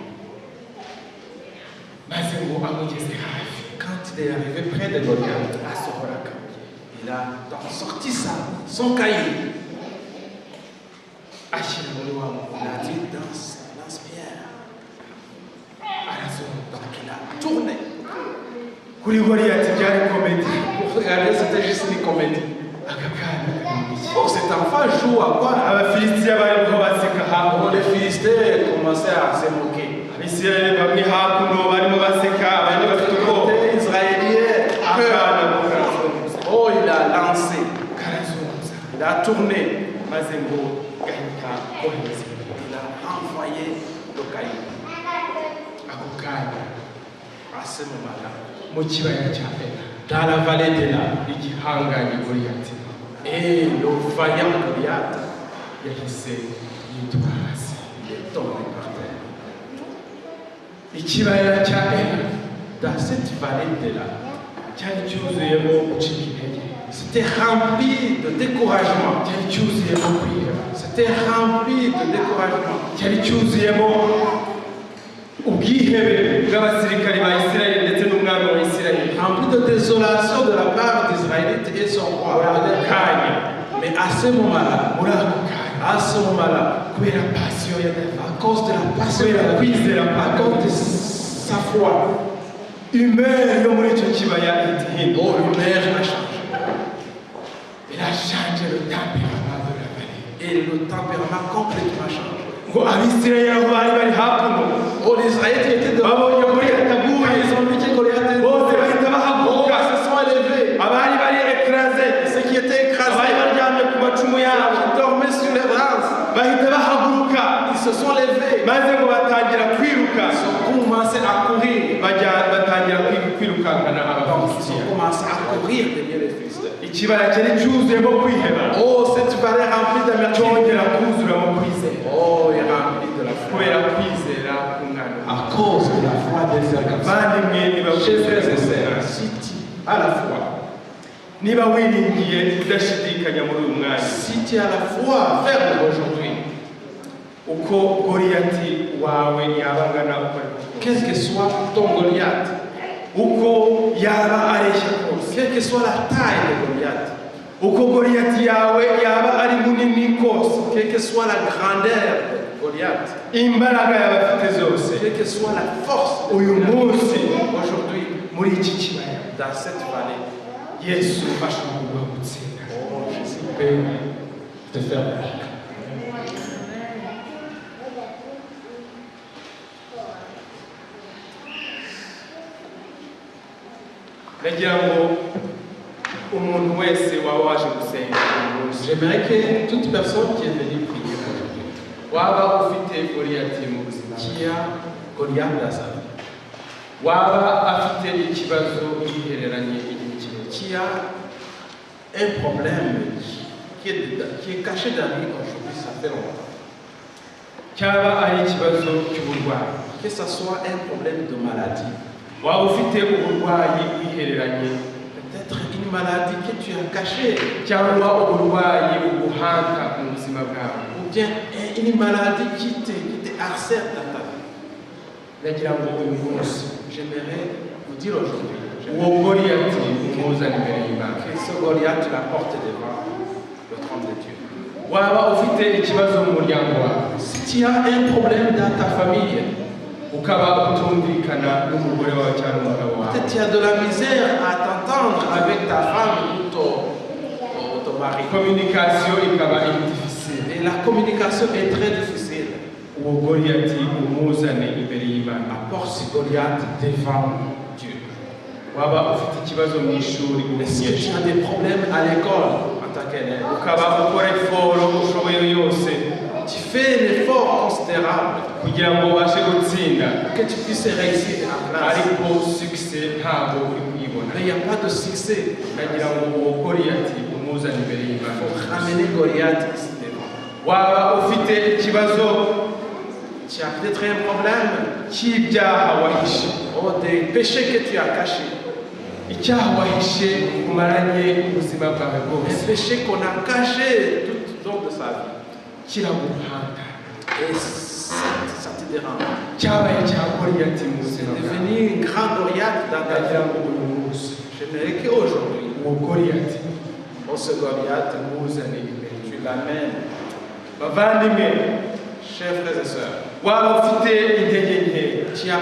Maze ngo amugeze hafi, Quand il est arrivé près de Goliath, asohora akabuye, il a sorti son caillou. Ashyira muri wa muhungu. Il a dit lance, lance-pierre. Arazunguza. Donc il a tourné. Kuri Goliyati byari comédie. Pour regarder, c'était juste une comédie. Aka kana kari mu biki? Oh, cet enfant joue à quoi? Abafilisitiya barimo baseka Oh, hakuno. les Philistins commençaient à se moquer. Abisirayeli bamwe hakuno barimo baseka, abandi bafite ubwoba. Côté israélien, Akana ko karazunguza. oh, il a lancé, Karazunguza, il a tourné, maze ngo gahita kohereza. Il a renvoyé le caillou. Ako kanya, À ce moment-là, mu kibaya cya Ela, dans la vallée d'Ela, igihangange Goliyati et le vaillant Goliath, yahise yitura hasi. Il est tombé par terre. Ikibaya cya Ela Dans cette vallée d'Ela, cyari cyuzuyemo gucika intege, c'était rempli de découragement. Cyari cyuzuyemo kwiheba, C'était rempli de découragement. Cyari cyuzuyemo ubwihebe bw'abasirikari ba Isirayeli ndetse n'umwami wa Isirayeli. Rempli de désolation de la part d'Israélites et son roi. Muri ako kanya, Mais à ce moment-là, muri ako kanya, à ce moment-là, kubera passion ya David, à cause de la passion de kubera David, kwizera à kwa cause de sa foi, humeur yo muri icyo kibaya ihita ihinduka. Oh, l'humeur a changé. Il a changé le tempérament de la vallée. Et le tempérament complètement changé. Ngo Abisirayeli aho bari bari hakuno, Oh, les Israélites étaient devant. babonye Goliyati aguye, Ils ont vu que Goliath était bose bahita Oh, bahaguruka. ils se sont élevés. Abari bari écrasés, Ceux qui étaient abari écrasés, baryamye ku macumu yabo, qui dormaient sur les lances, bahita bahaguruka, ils se sont levés. Maze ngo batangira kwiruka. Ils ont commencé à courir. Bajya batangira kwirukankana Donc, ils Abafilisitiya. ont commencé à courir derrière les Philistins. Ikibaya cyari cyuzuyemo kwiheba Oh, cette vallée remplie d'amertume. Cyongera kuzuramo kwizera, Oh, est remplie de la foi. Kubera kwizera k'umwana. À cause de la foi des garçons. Bavandimwe, niba Chers frères et sœurs, si tu as la foi, niba wiringiye udashidikanya muri uyu mwanya, si tu as la foi ferme aujourd'hui, uko Goliyati wawe yaba angana uko ariko kose, quel que soit ton Goliath, uko yaba areshya kose, quelle que soit la taille de Goliath, uko Goliyati yawe yaba ari munini kose, quelle que soit la grandeur de Goliath, imbaraga yaba afite zose, quelle que soit la force de uyu Goliath, munsi, aujourd'hui, muri iki kibaya, dans cette vallée, Yesu ashobora kuguha gutsinda. Oh, Jésus peut te faire vaincre. Ndagira ngo umuntu wese waba waje gusenga uyu munsi, J'aimerais que toute personne qui est venue prier aujourd'hui, waba ufite Goliyati mu buzima, qui a Goliath dans sa vie, waba afite ikibazo yihereranye igihe kirekire, qui a un problème qui est caché dans lui aujourd'hui, ça fait longtemps, cyaba ari ikibazo cy'uburwayi, que ce soit un problème de maladie, waba ufite uburwayi wihereranye, peut-être une maladie que tu as cachée, cyangwa uburwayi buguhanta mu buzima bwawe, ou bien une maladie qui te harcèle dans ta vie. Ndagira ngo uyu munsi J'aimerais vous dire aujourd'hui uwo Goliyati umuzane imbere y'Imana. Que ce Goliath, tu l'apportes devant le trône de Dieu. Waba ufite ikibazo mu muryango wawe, Si tu as un problème dans ta famille, ukaba utumvikana n'umugore wawe cyangwa umugabo wawe, peut-être tu as de la misère à t'entendre avec ta femme ou ton mari. Communication ikaba iri difficile, Et la communication est très difficile. Uwo Goliyati umuzane imbere y'Imana. Apporte ce Goliath devant Dieu. Waba ufite ikibazo mu ishuri, Est-ce que tu as des problèmes à l'école en tant qu'élève? Ukaba ukora effort ushoboye yose Tu fais un effort considérable kugira ngo ubashe gutsinda, pour que tu puisses réussir en classe. Ariko succès ntabwo uri kuyibona, Mais il n'y a pas de succès. Ndagira ngo uwo Goliyati umuzane imbere Il y'Imana. faut ramener Goliath ici devant. Waba ufite ikibazo Tu as peut-être un problème. cy'ibyaha wahishe, Oh, des péchés que tu as cachés. Icyaha wahishe umaranye ubuzima bwawe bwose Un péché qu'on a caché tout au long de sa vie. Kiraguhanta. Et ça te dérange. Cyabaye cya Goliyati mu C'est buzima bwawe. devenu une grande Goliath dans ta Ndagira vie. ngo uyu munsi J'aimerais qu'aujourd'hui, uwo Goliyati oh, ce Goliath, umuzane imbere. Tu l'amènes. Bavandimwe, Chers frères et sœurs, waba ufite intege nke, tu as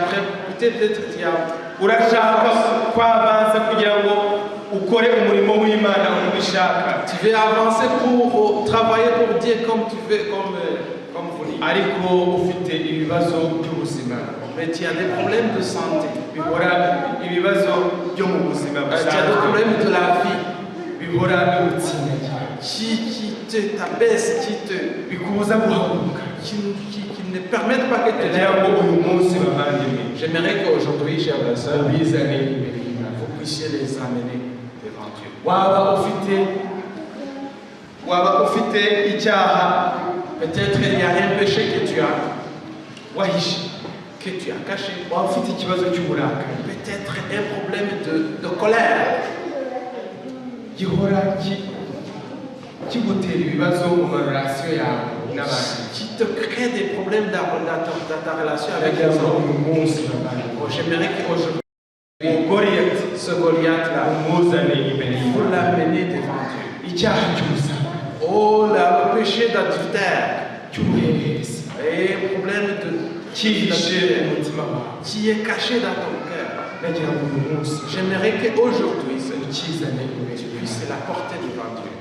peut-être tu as urashaka kwavansa kugira ngo ukore umurimo w'Imana uko ubishaka, Tu veux avancer pour travailler pour Dieu comme tu veux, comme voulu. Ariko ufite ibibazo by'ubuzima, Mais tu as des problèmes de santé. Bihora ibibazo byo mu buzima Tu as des busanzwe problèmes de la vie bihora bigutsindagira, qui te t'abaissent, bikubuza guhaguruka, qui ne permettent pas que tu te ndagira ngo lèves. Uyu munsi bavandimwe, J'aimerais qu'aujourd'hui, chers frères et sœurs, ubizane imbere y'Imana. Vous puissiez les amener devant Dieu. Waba ufite icyaha Peut-être il y a un péché que tu as, wahishe, que tu as caché. Waba ufite ikibazo cy'uburakari Peut-être un problème de colère gihora kigutera ibibazo mu ma relations yawe n'abandi, qui te crée des problèmes dans ta relation avec ndagira les ngo autres. Uyu munsi bavandimwe, Oh, j'aimerais qu'aujourd'hui, uwo Goliyati ce Goliath-là, umuzane imbere vous y'Imana. l'amenez devant Dieu. Icyaha cy'ubusambanyi, Oh, là, le péché d'adultère cy'ubuhehesi et problème de cyihishe d'adultère umutima wawe, qui est caché dans ton cœur. Ndagira ngo uyu munsi J'aimerais qu'aujourd'hui, Seigneur, ukizane imbere tu y'Imana. Puisses l'apporter devant Dieu.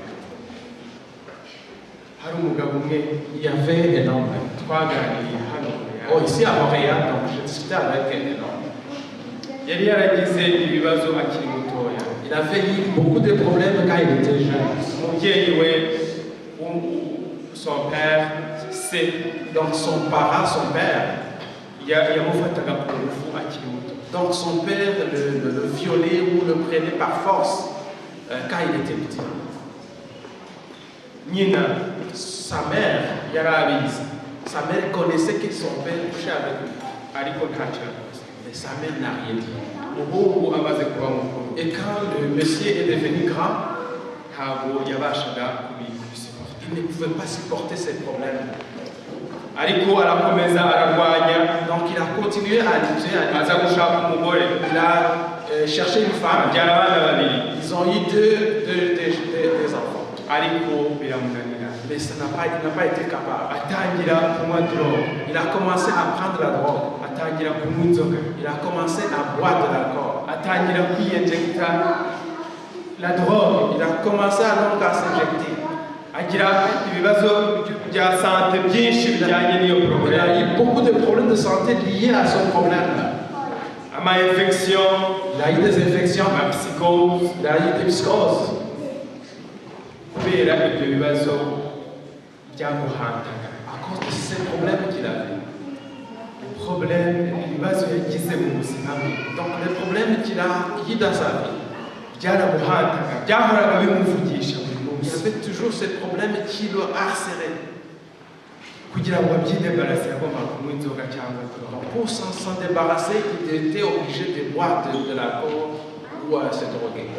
Hari umugabo umwe Il y avait un homme. Twaganiriye hano. Oh, ici à Montréal, donc je discutais avec un homme. Yari yaragize ibibazo akiri mutoya. Il avait eu beaucoup de problèmes quand il était jeune. Umubyeyi we son père se Donc son parent, son père, yamufataga ku ngufu akiri muto. Donc son père le violait ou le prenait par force quand il était petit. Nyina Sa mère, yari abizi, sa mère connaissait que son père couchait avec lui. Ariko ntacyo yakoze. Mais sa mère n'a rien dit. Umuhungu amaze kuba mukuru, Et quand le monsieur est devenu grand, ntabwo yabashaga kubisupporta. Il ne pouvait pas supporter ces problèmes. Ariko arakomeza ararwanya. Donc il a continué à lutter, à Aza lutter. Gushaka umugore. Il a cherché une femme. Abyara abana babiri. Ils ont eu deux enfants. Ariko biramunanira. Mais ça n'a pas, il n'a pas été capable. Atangira kunywa drogue. Il a commencé à prendre la drogue. Atangira kunywa inzoga. Il a commencé à boire de l'alcool. Atangira kwiyinjecta la drogue. Il a commencé à, donc, à s'injecter. Agira ibibazo bya santé byinshi bijyanye n'iyo Il a problème. Eu beaucoup de problèmes de santé liés à son problème. Ama infection, Il a eu des infections, ama psychose, il a eu des psychoses. Kubera ibyo bibazo byamuhantaga. À cause de ces problèmes qu'il avait. Problème ibibazo yagize mu buzima bwe Donc les problèmes qu'il a eu dans sa vie, byaramuhantaga byahoraga bimuvugisha buri il y munsi. Avait toujours ces problèmes qui le harcelaient. Kugira ngo abyidébarrasse yagombaga kunywa inzoga cyangwa drogue. Donc pour s'en débarrasser, il était obligé de boire de l'alcool ou à se droguer.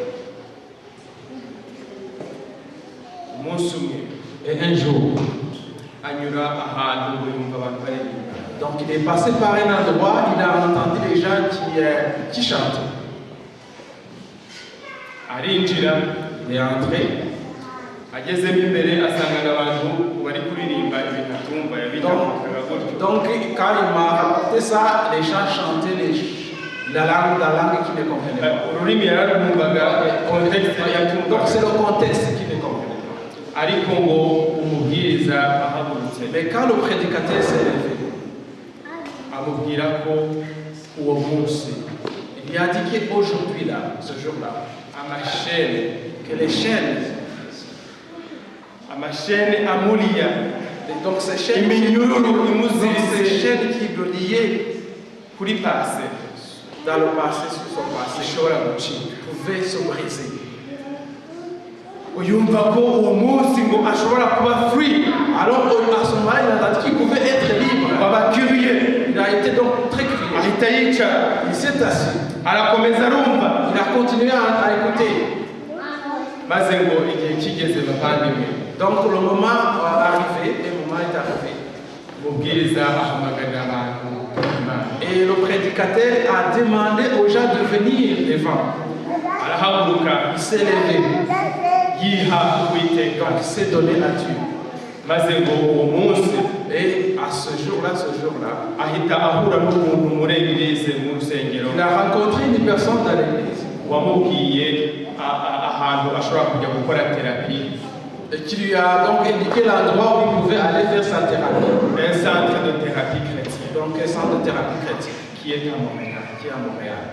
Umunsi umwe, Et un jour, anyura ahantu ngo yumva abantu baririmba. Donc il est passé par un endroit, il a entendu les gens qui chantent. Arinjira. Il est entré. Agezemo imbere asangana abantu bari kuririmba ibintu atumva yabitambukaga gutyo. Donc quand il m'a rapporté ça, les gens chantaient la langue qu'il ne comprenait pas. Ururimi yararwumvaga, contexte yatumvaga. Donc c'est le contexte qu'il ne comprenait pas. Ariko ngo umubwiriza ahagurutse, Mais quand le prédicateur s'est levé, amubwira ko uwo munsi il lui a dit qu'aujourd'hui là, ce jour-là, ama chaînes, que les chaînes, ama chaînes amuliya, et donc ces chaînes, iminyururu donc imuziritse ces chaînes qui le liaient kuri passé dans le passé, sur son passé, ishobora gucika. Pouvaient se briser. Uyumva ko uwo munsi ngo ashobora kuba free. Alors à ce moment-là, il a dit qu'il pouvait être libre. Aba curieux. Il a été donc très curieux. Ahita yicara. Il s'est assis. Arakomeza arumva. Il a continué à écouter. Maze ngo igihe kigeze, bavandimwe, Donc le moment est arrivé, le moment est arrivé. Umubwiriza ahamagarira abantu Imana. Et le prédicateur a demandé aux gens de venir devant. Arahaguruka. Il s'est levé. Yiha Uwiteka. Donc il s'est donné à Dieu. Maze ngo uwo munsi, Et à ce jour-là, ahita ahura n'umuntu muri église, mu rusengero, il a rencontré une personne dans l'église wamubwiye ahantu ashobora kujya gukora thérapie. Et qui lui a donc indiqué l'endroit où il pouvait aller faire sa thérapie. Un centre de thérapie chrétienne Donc un centre de thérapie chrétienne qui est à Montréal. Qui est à Montréal.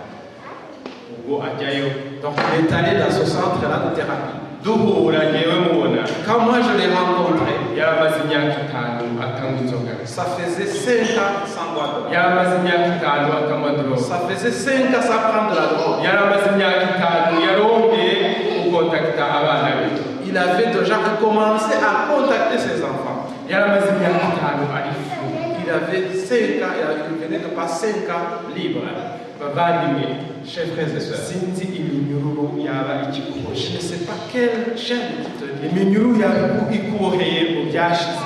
Ubwo ajyayo. Donc il est allé dans ce centre-là de thérapie. Duhura ngewe mubona, Quand moi je l'ai rencontré, yaramaze imyaka 5 atanywa inzoga. Ça faisait 5 ans sans boire de drogue. Yaramaze imyaka 5 atanywa drogue. Ça faisait 5 ans sans prendre de la drogue. Yaramaze imyaka 5 yarongeye gukontakita abana be. Il avait déjà recommencé à contacter ses enfants. Yaramaze imyaka 5 ari free. Il avait 5 ans, il venait de passer 5 ans libre. Bavandimwe, Chers frères et sœurs, sinzi iminyururu yaba ikikuboshye. Je ne sais pas quelle chaîne qui te lie. Iminyururu yaba ikuboheye mu byashize.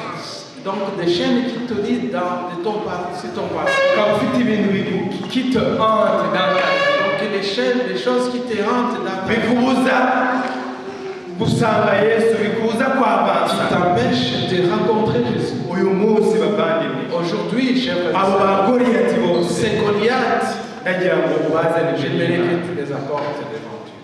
Donc des chaînes qui te lient dans de ton, c'est ton passé. Ukaba ufite ibintu qui te hante dans ta vie, Donc les chaînes, les choses qui te hantent dans ta vie, bikubuza gusanga Yesu, bikubuza qui kwavansa. T'empêchent de rencontrer Jésus. Uyu munsi, bavandimwe, Aujourd'hui, chers frères et abo sœurs, ba Goliyati bose, ces Goliaths, ndagira ngo ubazane imbere j'aimerais y'Imana. Que tu les apportes devant Dieu.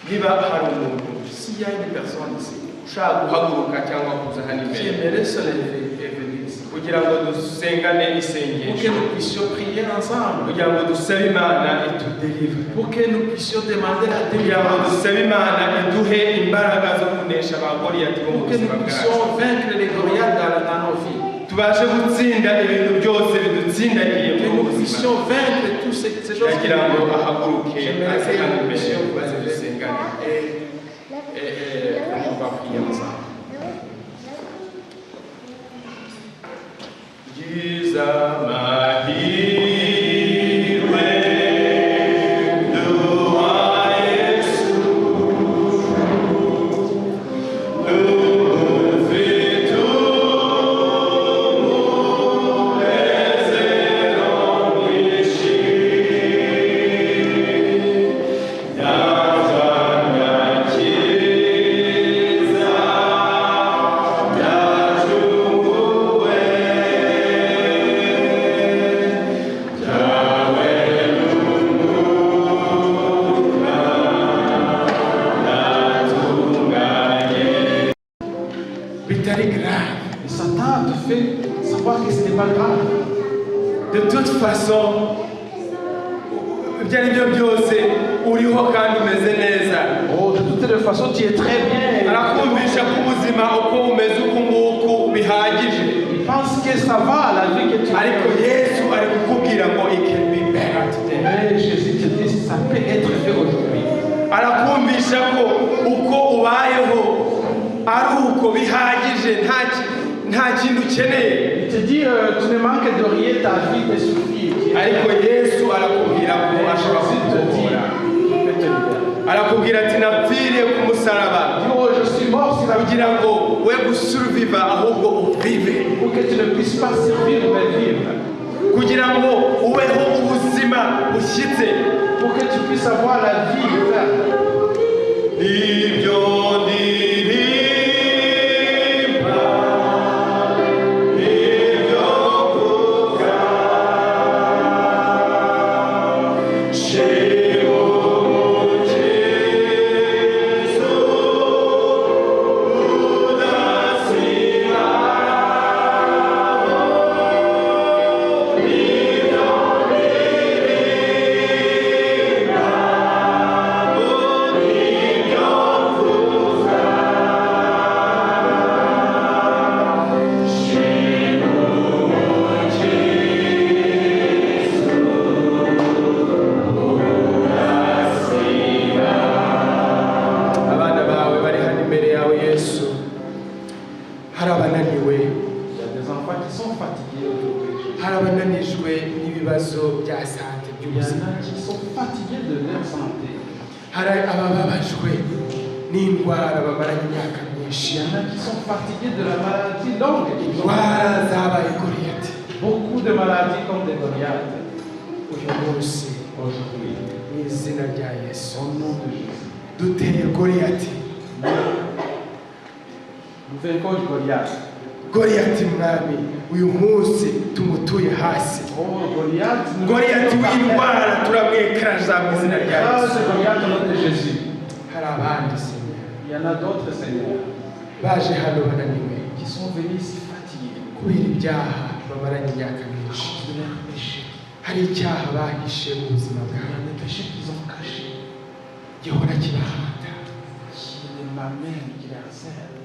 Niba hari umuntu S'il y a une personne ici ushaka guhaguruka cyangwa kuza hano qui imbere aimerait se lever et venir ici, kugira ngo dusengane pour que isengesho, nous puissions prier ensemble, kugira ngo dusabe Imana itudélivre, pour que nous puissions demander la kugira ngo délivrance, dusabe Imana iduhe imbaraga zo kunesha ba Goliyati bo mu pour que buzima nous bwacu, puissions vaincre les Goliaths dans nos vies, tubashe gutsinda ibintu byose bidutsindagiye que muri nous ubu buzima, puissions vaincre toutes ces choses qui ndagira ngo ahaguruke aze J'aimerais que hano nous imbere puissions maze dusengane. Et on va prier ensemble. Gize amahirwe duha Yesu, dufite umunezero mwinshi, yazanye yacunguwe cyawe n'umwuka natunganye bitari grave. Et Satan te fait savoir que ce n'est pas grave. De toute façon, ibyo ari byo byose uriho kandi umeze neza. Oh, de toutes les façons, tu es très bien. Arakumvisha ko ubuzima uko bumeze uku nguku bihagije. Il pense que ça va, la vie que tu Ariko Yesu ari kukubwira ngo it can be better today. Mais Jésus te dit, ça peut être fait aujourd'hui. Arakumvisha ko uko ubayeho ari uko bihagije, nta kintu ukeneye. Il te dit, tu ne manques de rien, ta vie te suffit. Tu es Ariko Yesu arakubwira ko Mais ashobora Jésus te dit, kukubohora. il peut te libérer. Arakubwira ati napfiriye ku musaraba Il dit, oh, je suis mort sur la kugira ngo we gusurviva ahubwo uvive, pour que tu ne puisses pas survivre mais vivre. Kugira ngo ubeho ubuzima bushyitse. Pour que tu puisses avoir la vie, frère. Ibyo ndirimba, ibyo mvuga, shima Umukiza udasiba. Ibyo ndirimba, ibyo mvuga. santé Il y en by'ubuzima. A qui sont fatigués de leur santé. Hari abababajwe n'indwara bamaranye imyaka Il myinshi. y en a qui sont fatigués de la maladie longue qu'ils ont. Indwara zabaye Goliyati. Beaucoup de maladies comme des Goliaths. Uyu munsi, Aujourd'hui, mu izina rya Yesu, au nom de Jésus, duteye Goliyati. Nous vainquons Goliath. Goliyati, Mwami, uyu munsi tumutuye hasi. Oh, Goliath, nous Goliyati w'indwara turamwekaraza mu izina rya Yesu. écrase Goliath au nom de Jésus. Hari abandi, Seigneur, Il y en a d'autres, Seigneur, baje hano bananiwe qui sont venus ici fatigués kubera ibyaha bamaranye imyaka à myinshi. Cause de leur péché. Hari icyaha bahishe mu buzima Il y bwabo a des péchés qu'ils ont cachés, gihora kibahata, qui les mamènent, qui les harcèlent.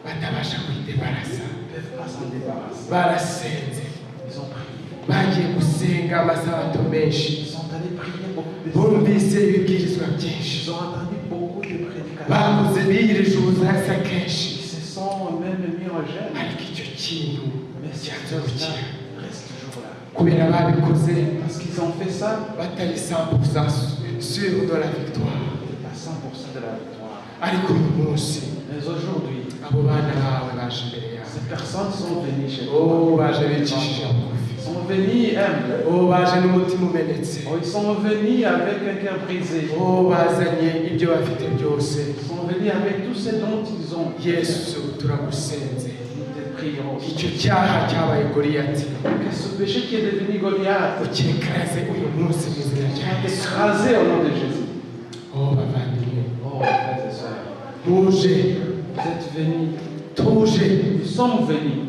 Batabasha kwidebarasa. Ils ne peuvent pas s'en débarrasser. Barasenze, Ils ont prié. Bagiye gusenga amasabato menshi, Ils sont allés prier beaucoup de bumvise ibibwirizwa byinshi, Ils ont entendu beaucoup de prédications. Bakoze biyirije ubuzasa kenshi, Ils se sont même mis en jeûne. Ariko icyo kintu Mais cette cyanze chose-là gukira reste toujours là. Kubera babikoze Parce qu'ils ont fait ça, batari 100% sûr de la victoire. C'était pas 100% de la victoire. Ariko uyu munsi, Mais aujourd'hui, abo bana bawe baje imbere yawe. Ces personnes sont venues chez toi. Oh, baje bicishije bugufi. Ils sont venus humbles. Oh, baje n'umutima umenetse. Oh, ils sont venus avec un cœur brisé. Oh, bazanye ibyo bafite byose. Ils sont venus avec tout ce dont ils ont. Yesu, turagusenze. Nous te prions. Icyo cyaha cyabaye Goliyati, Que ce péché qui est devenu Goliath ucyekaraze uyu munsi mu izina rya soit Yesu. écrasé au nom de Jésus. Oh, bavandimwe, Oh, frères et sœurs, muje, vous êtes venus. Tuje Nous sommes venus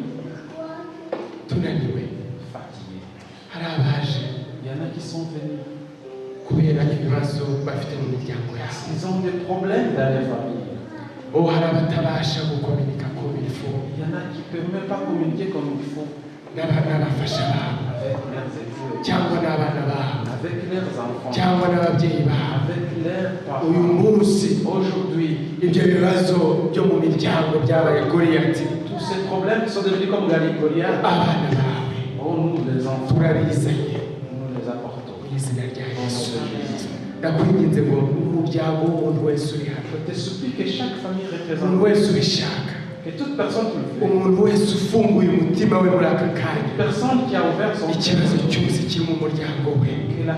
tunaniwe. Fatigués. Hari abaje Il y en a qui sont venus kubera ibibazo bafite mu miryango parce yabo. qu'ils ont des problèmes dans les familles. Oh, hari abatabasha gukominika comme il faut Il y en a qui ne peuvent même pas communiquer comme il faut n'abafasha babo avec leurs époux, cyangwa n'abana babo avec leurs enfants, cyangwa n'ababyeyi babo. Avec leurs Uyu parents. Munsi, Aujourd'hui, ibyo bibazo byo mu miryango byabaye Goliyati, tous ces problèmes qui sont devenus comme Goliath, abana bawe oh, nous les enfants, turabizanye nous les apportons. Mu izina rya Au nom Yesu. de Jésus. Ndakwinginze ngo umuryango w'umuntu wese uri hano, Je te supplie que chaque famille umuntu représentée, wese ubishaka, que toute personne qui le veut, umuntu wese ufunguye umutima we muri aka kanya, personne qui a ouvert son cœur, ikibazo cyose kiri mu muryango we que la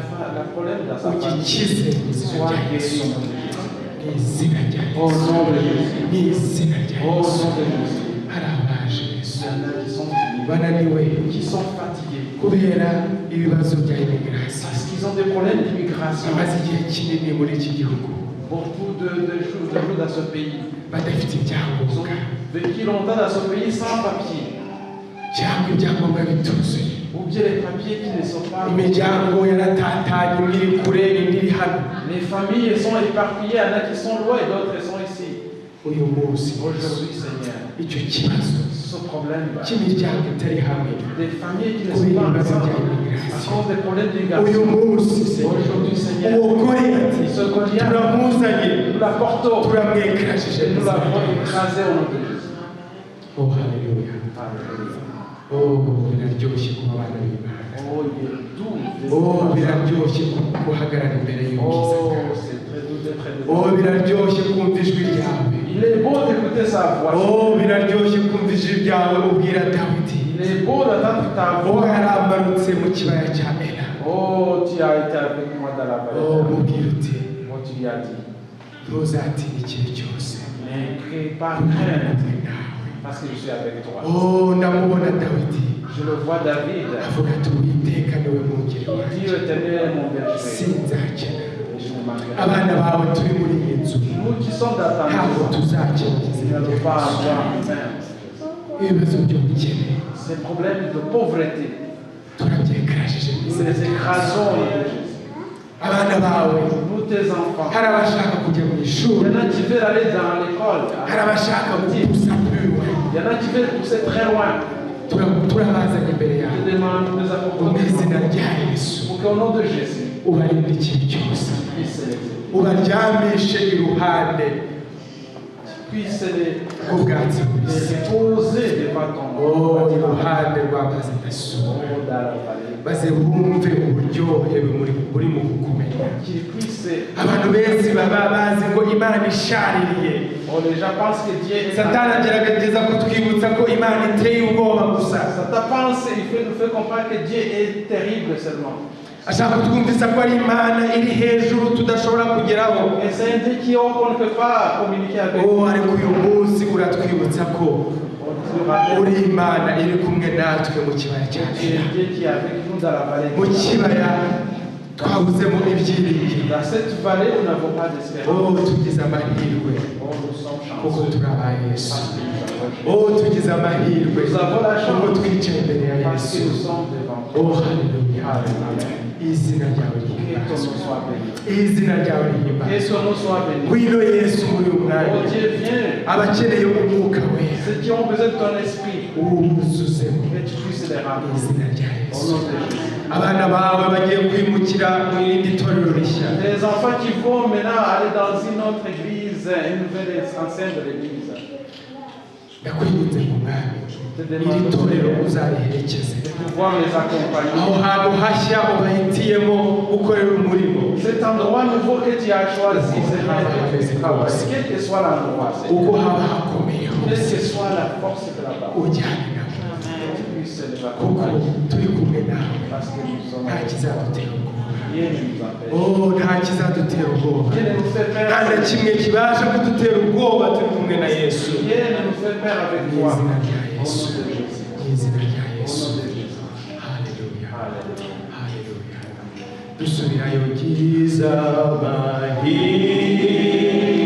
problème dans sa famille ugikize mu izina soit rya guéri Yesu. au nom de Jésus. Mu izina rya Au Yesu. nom de Jésus. Mu izina rya Au Yesu. nom de Jésus. Hari abaje, Yesu, Il y en a qui sont venus, bananiwe qui sont fatigués, kubera ibibazo bya immigration, parce qu'ils ont des problèmes d'immigration. Bamaze igihe kinini muri iki gihugu Beaucoup de jours dans ce pays. Badafite Ils ont ibyangombwa vécu longtemps dans ce pays sans papier. Cyangwa ibyangombwa bituzuye. Ou bien les papiers qui ne sont pas. Imiryango yaratatanye, imwe iri kure, indi iri hano. Les familles sont éparpillées, il y en a qui sont loin et d'autres sont ici. Uyu munsi, Aujourd'hui, Seigneur, icyo kibazo ce problème cy'imiryango itari hamwe des familles qui ne sont pas ensemble à cause des problèmes uyu d'immigration. Munsi, Seigneur, Aujourd'hui, Seigneur, uwo Goliyati ce Goliath, turamuzanye, nous l'apportons turamwekrajije et nous l'avons écrasé au nom de Jésus. Oh, haleluya. Alléluia. Oh, biraryoshye kuba abana b'Imana. Oh, il est doux d'être Oh, biraryoshye guhagarara imbere y'ubwiza Oh, bwawe. c'est très doux d'être Oh, devant. Biraryoshye kumva ijwi ryawe. Il est beau d'écouter sa voix. Oh, biraryoshye kumva ijwi ryawe ubwira Dawidi. Il est beau d'entendre ta Oh, voix. yaramanutse mu kibaya cya Ela. Oh, tu as été avec moi dans la Oh, vallée. mubwira uti Oh, tu lui as dit, ntuzatinye ikintu cyose, n'aie pas kumwe crainte, nawe. Parce que je suis avec toi. Oh, ndamubona Dawidi Je le vois, David. Avuga ati Uwiteka niwe mwungeri Il dit, wanjye, l'Éternel est mon berger. Sinzakena. Et je ne manquerai. Abana bawe turi muri iyi nzu, Nous qui sommes dans ta ntabwo maison, tuzakena. nous n'allons pas avoir faim. Ibibazo by'ubukene Ces problèmes de pauvreté, turabyekarajije mu nous izina les rya Yesu. écrasons au nom de Jésus. Abana bawe, Nous, tes enfants, hari abashaka kujya mu il ishuri, y en a qui veulent aller dans l'école. Hari abashaka gupusa plus loin. Il y en a qui veulent pousser très loin. Turabazanye imbere Je yawe te demande, nous apportons mu des izina enfants rya Yesu. Pour qu'au nom de Jésus, Ubarinde ikintu cyose, puisse les aider. Ubaryamishe iruhande Tu puisses les, bw'ubwatsi bubisi les poser devant ton Oh, bâtiment. Iruhande rw'amazi adasuma, Oh, dans la vallée. Maze bumve uburyohe buri mu kukumenya. Qu'ils puissent. Abantu benshi baba bazi ngo Imana ishaririye. Oh, les gens pensent que Dieu est. Satani agerageza kutwibutsa ko Imana iteye ubwoba gusa. Satan pense, il fait nous faire comprendre que Dieu est terrible seulement. Ashaka kutwumvisa ko ari Imana iri hejuru tudashobora kugeraho. Et c'est un Dieu qui est haut qu'on ne peut pas communiquer avec. Oh, ariko uyu munsi uratwibutsa ko On nous rappelle uri Imana iri kumwe natwe mu kibaya que cya tu es Dieu qui est avec nous dans la vallée. mu kibaya twabuzemo ibyiringiro. Dans cette vallée, nous n'avons pas d'espérance. Oh, tugize amahirwe Oh, nous sommes kuko chanceux. turi aba Yesu. Parce que nous avons Jésus. Oh, tugize amahirwe kuko twicaye imbere ya Parce que Yesu. nous sommes devant toi. Oh, haleluya! Izina ryawe Que ton rihimbazwe. nom soit béni. Izina ryawe Que rihimbazwe. son nom soit béni. Ngwino Yesu muri uyu Oh mwanya. Dieu, viens. Abakeneye umwuka wera, Ceux qui ont besoin de ton esprit, uwuzuzemo que tu puisses les remplir. izina rya Au Yesu. nom de Jésus. Abana bawe bagiye kwimukira mu rindi torero rishya, Les enfants qui vont maintenant aller dans une autre église, une nouvelle ancienne de l'église. Ndakwinginze mu Mwami, iri torero uzariherekeze De pouvoir les accompagner. aho hantu hashya ubahitiyemo gukorera umurimo. Cet endroit nouveau que tu as choisi, Seigneur, que tu travailles, quel que soit l'endroit, Seigneur, Uko haba hakomeye quelle hose, que soit la force de la parole, ujyane nabo, que tu puisses les kuko accompagner. Turi kumwe nawe, Parce que nous sommes nta avec toi. kizadutera ubwoba. Rien ne nous empêche. Oh, nta kizadutera ubwoba. Rien ne nous fait peur. Nta na kimwe kibasha kudutera ubwoba turi kumwe na Yesu. Rien ne nous fait peur avec Mu toi. izina rya Au Yesu. nom de Jésus. Mu izina rya Au Yesu. nom de Jésus. Haleluya. Alléluia. Haleluya! Dusubirayo giza amahirwe.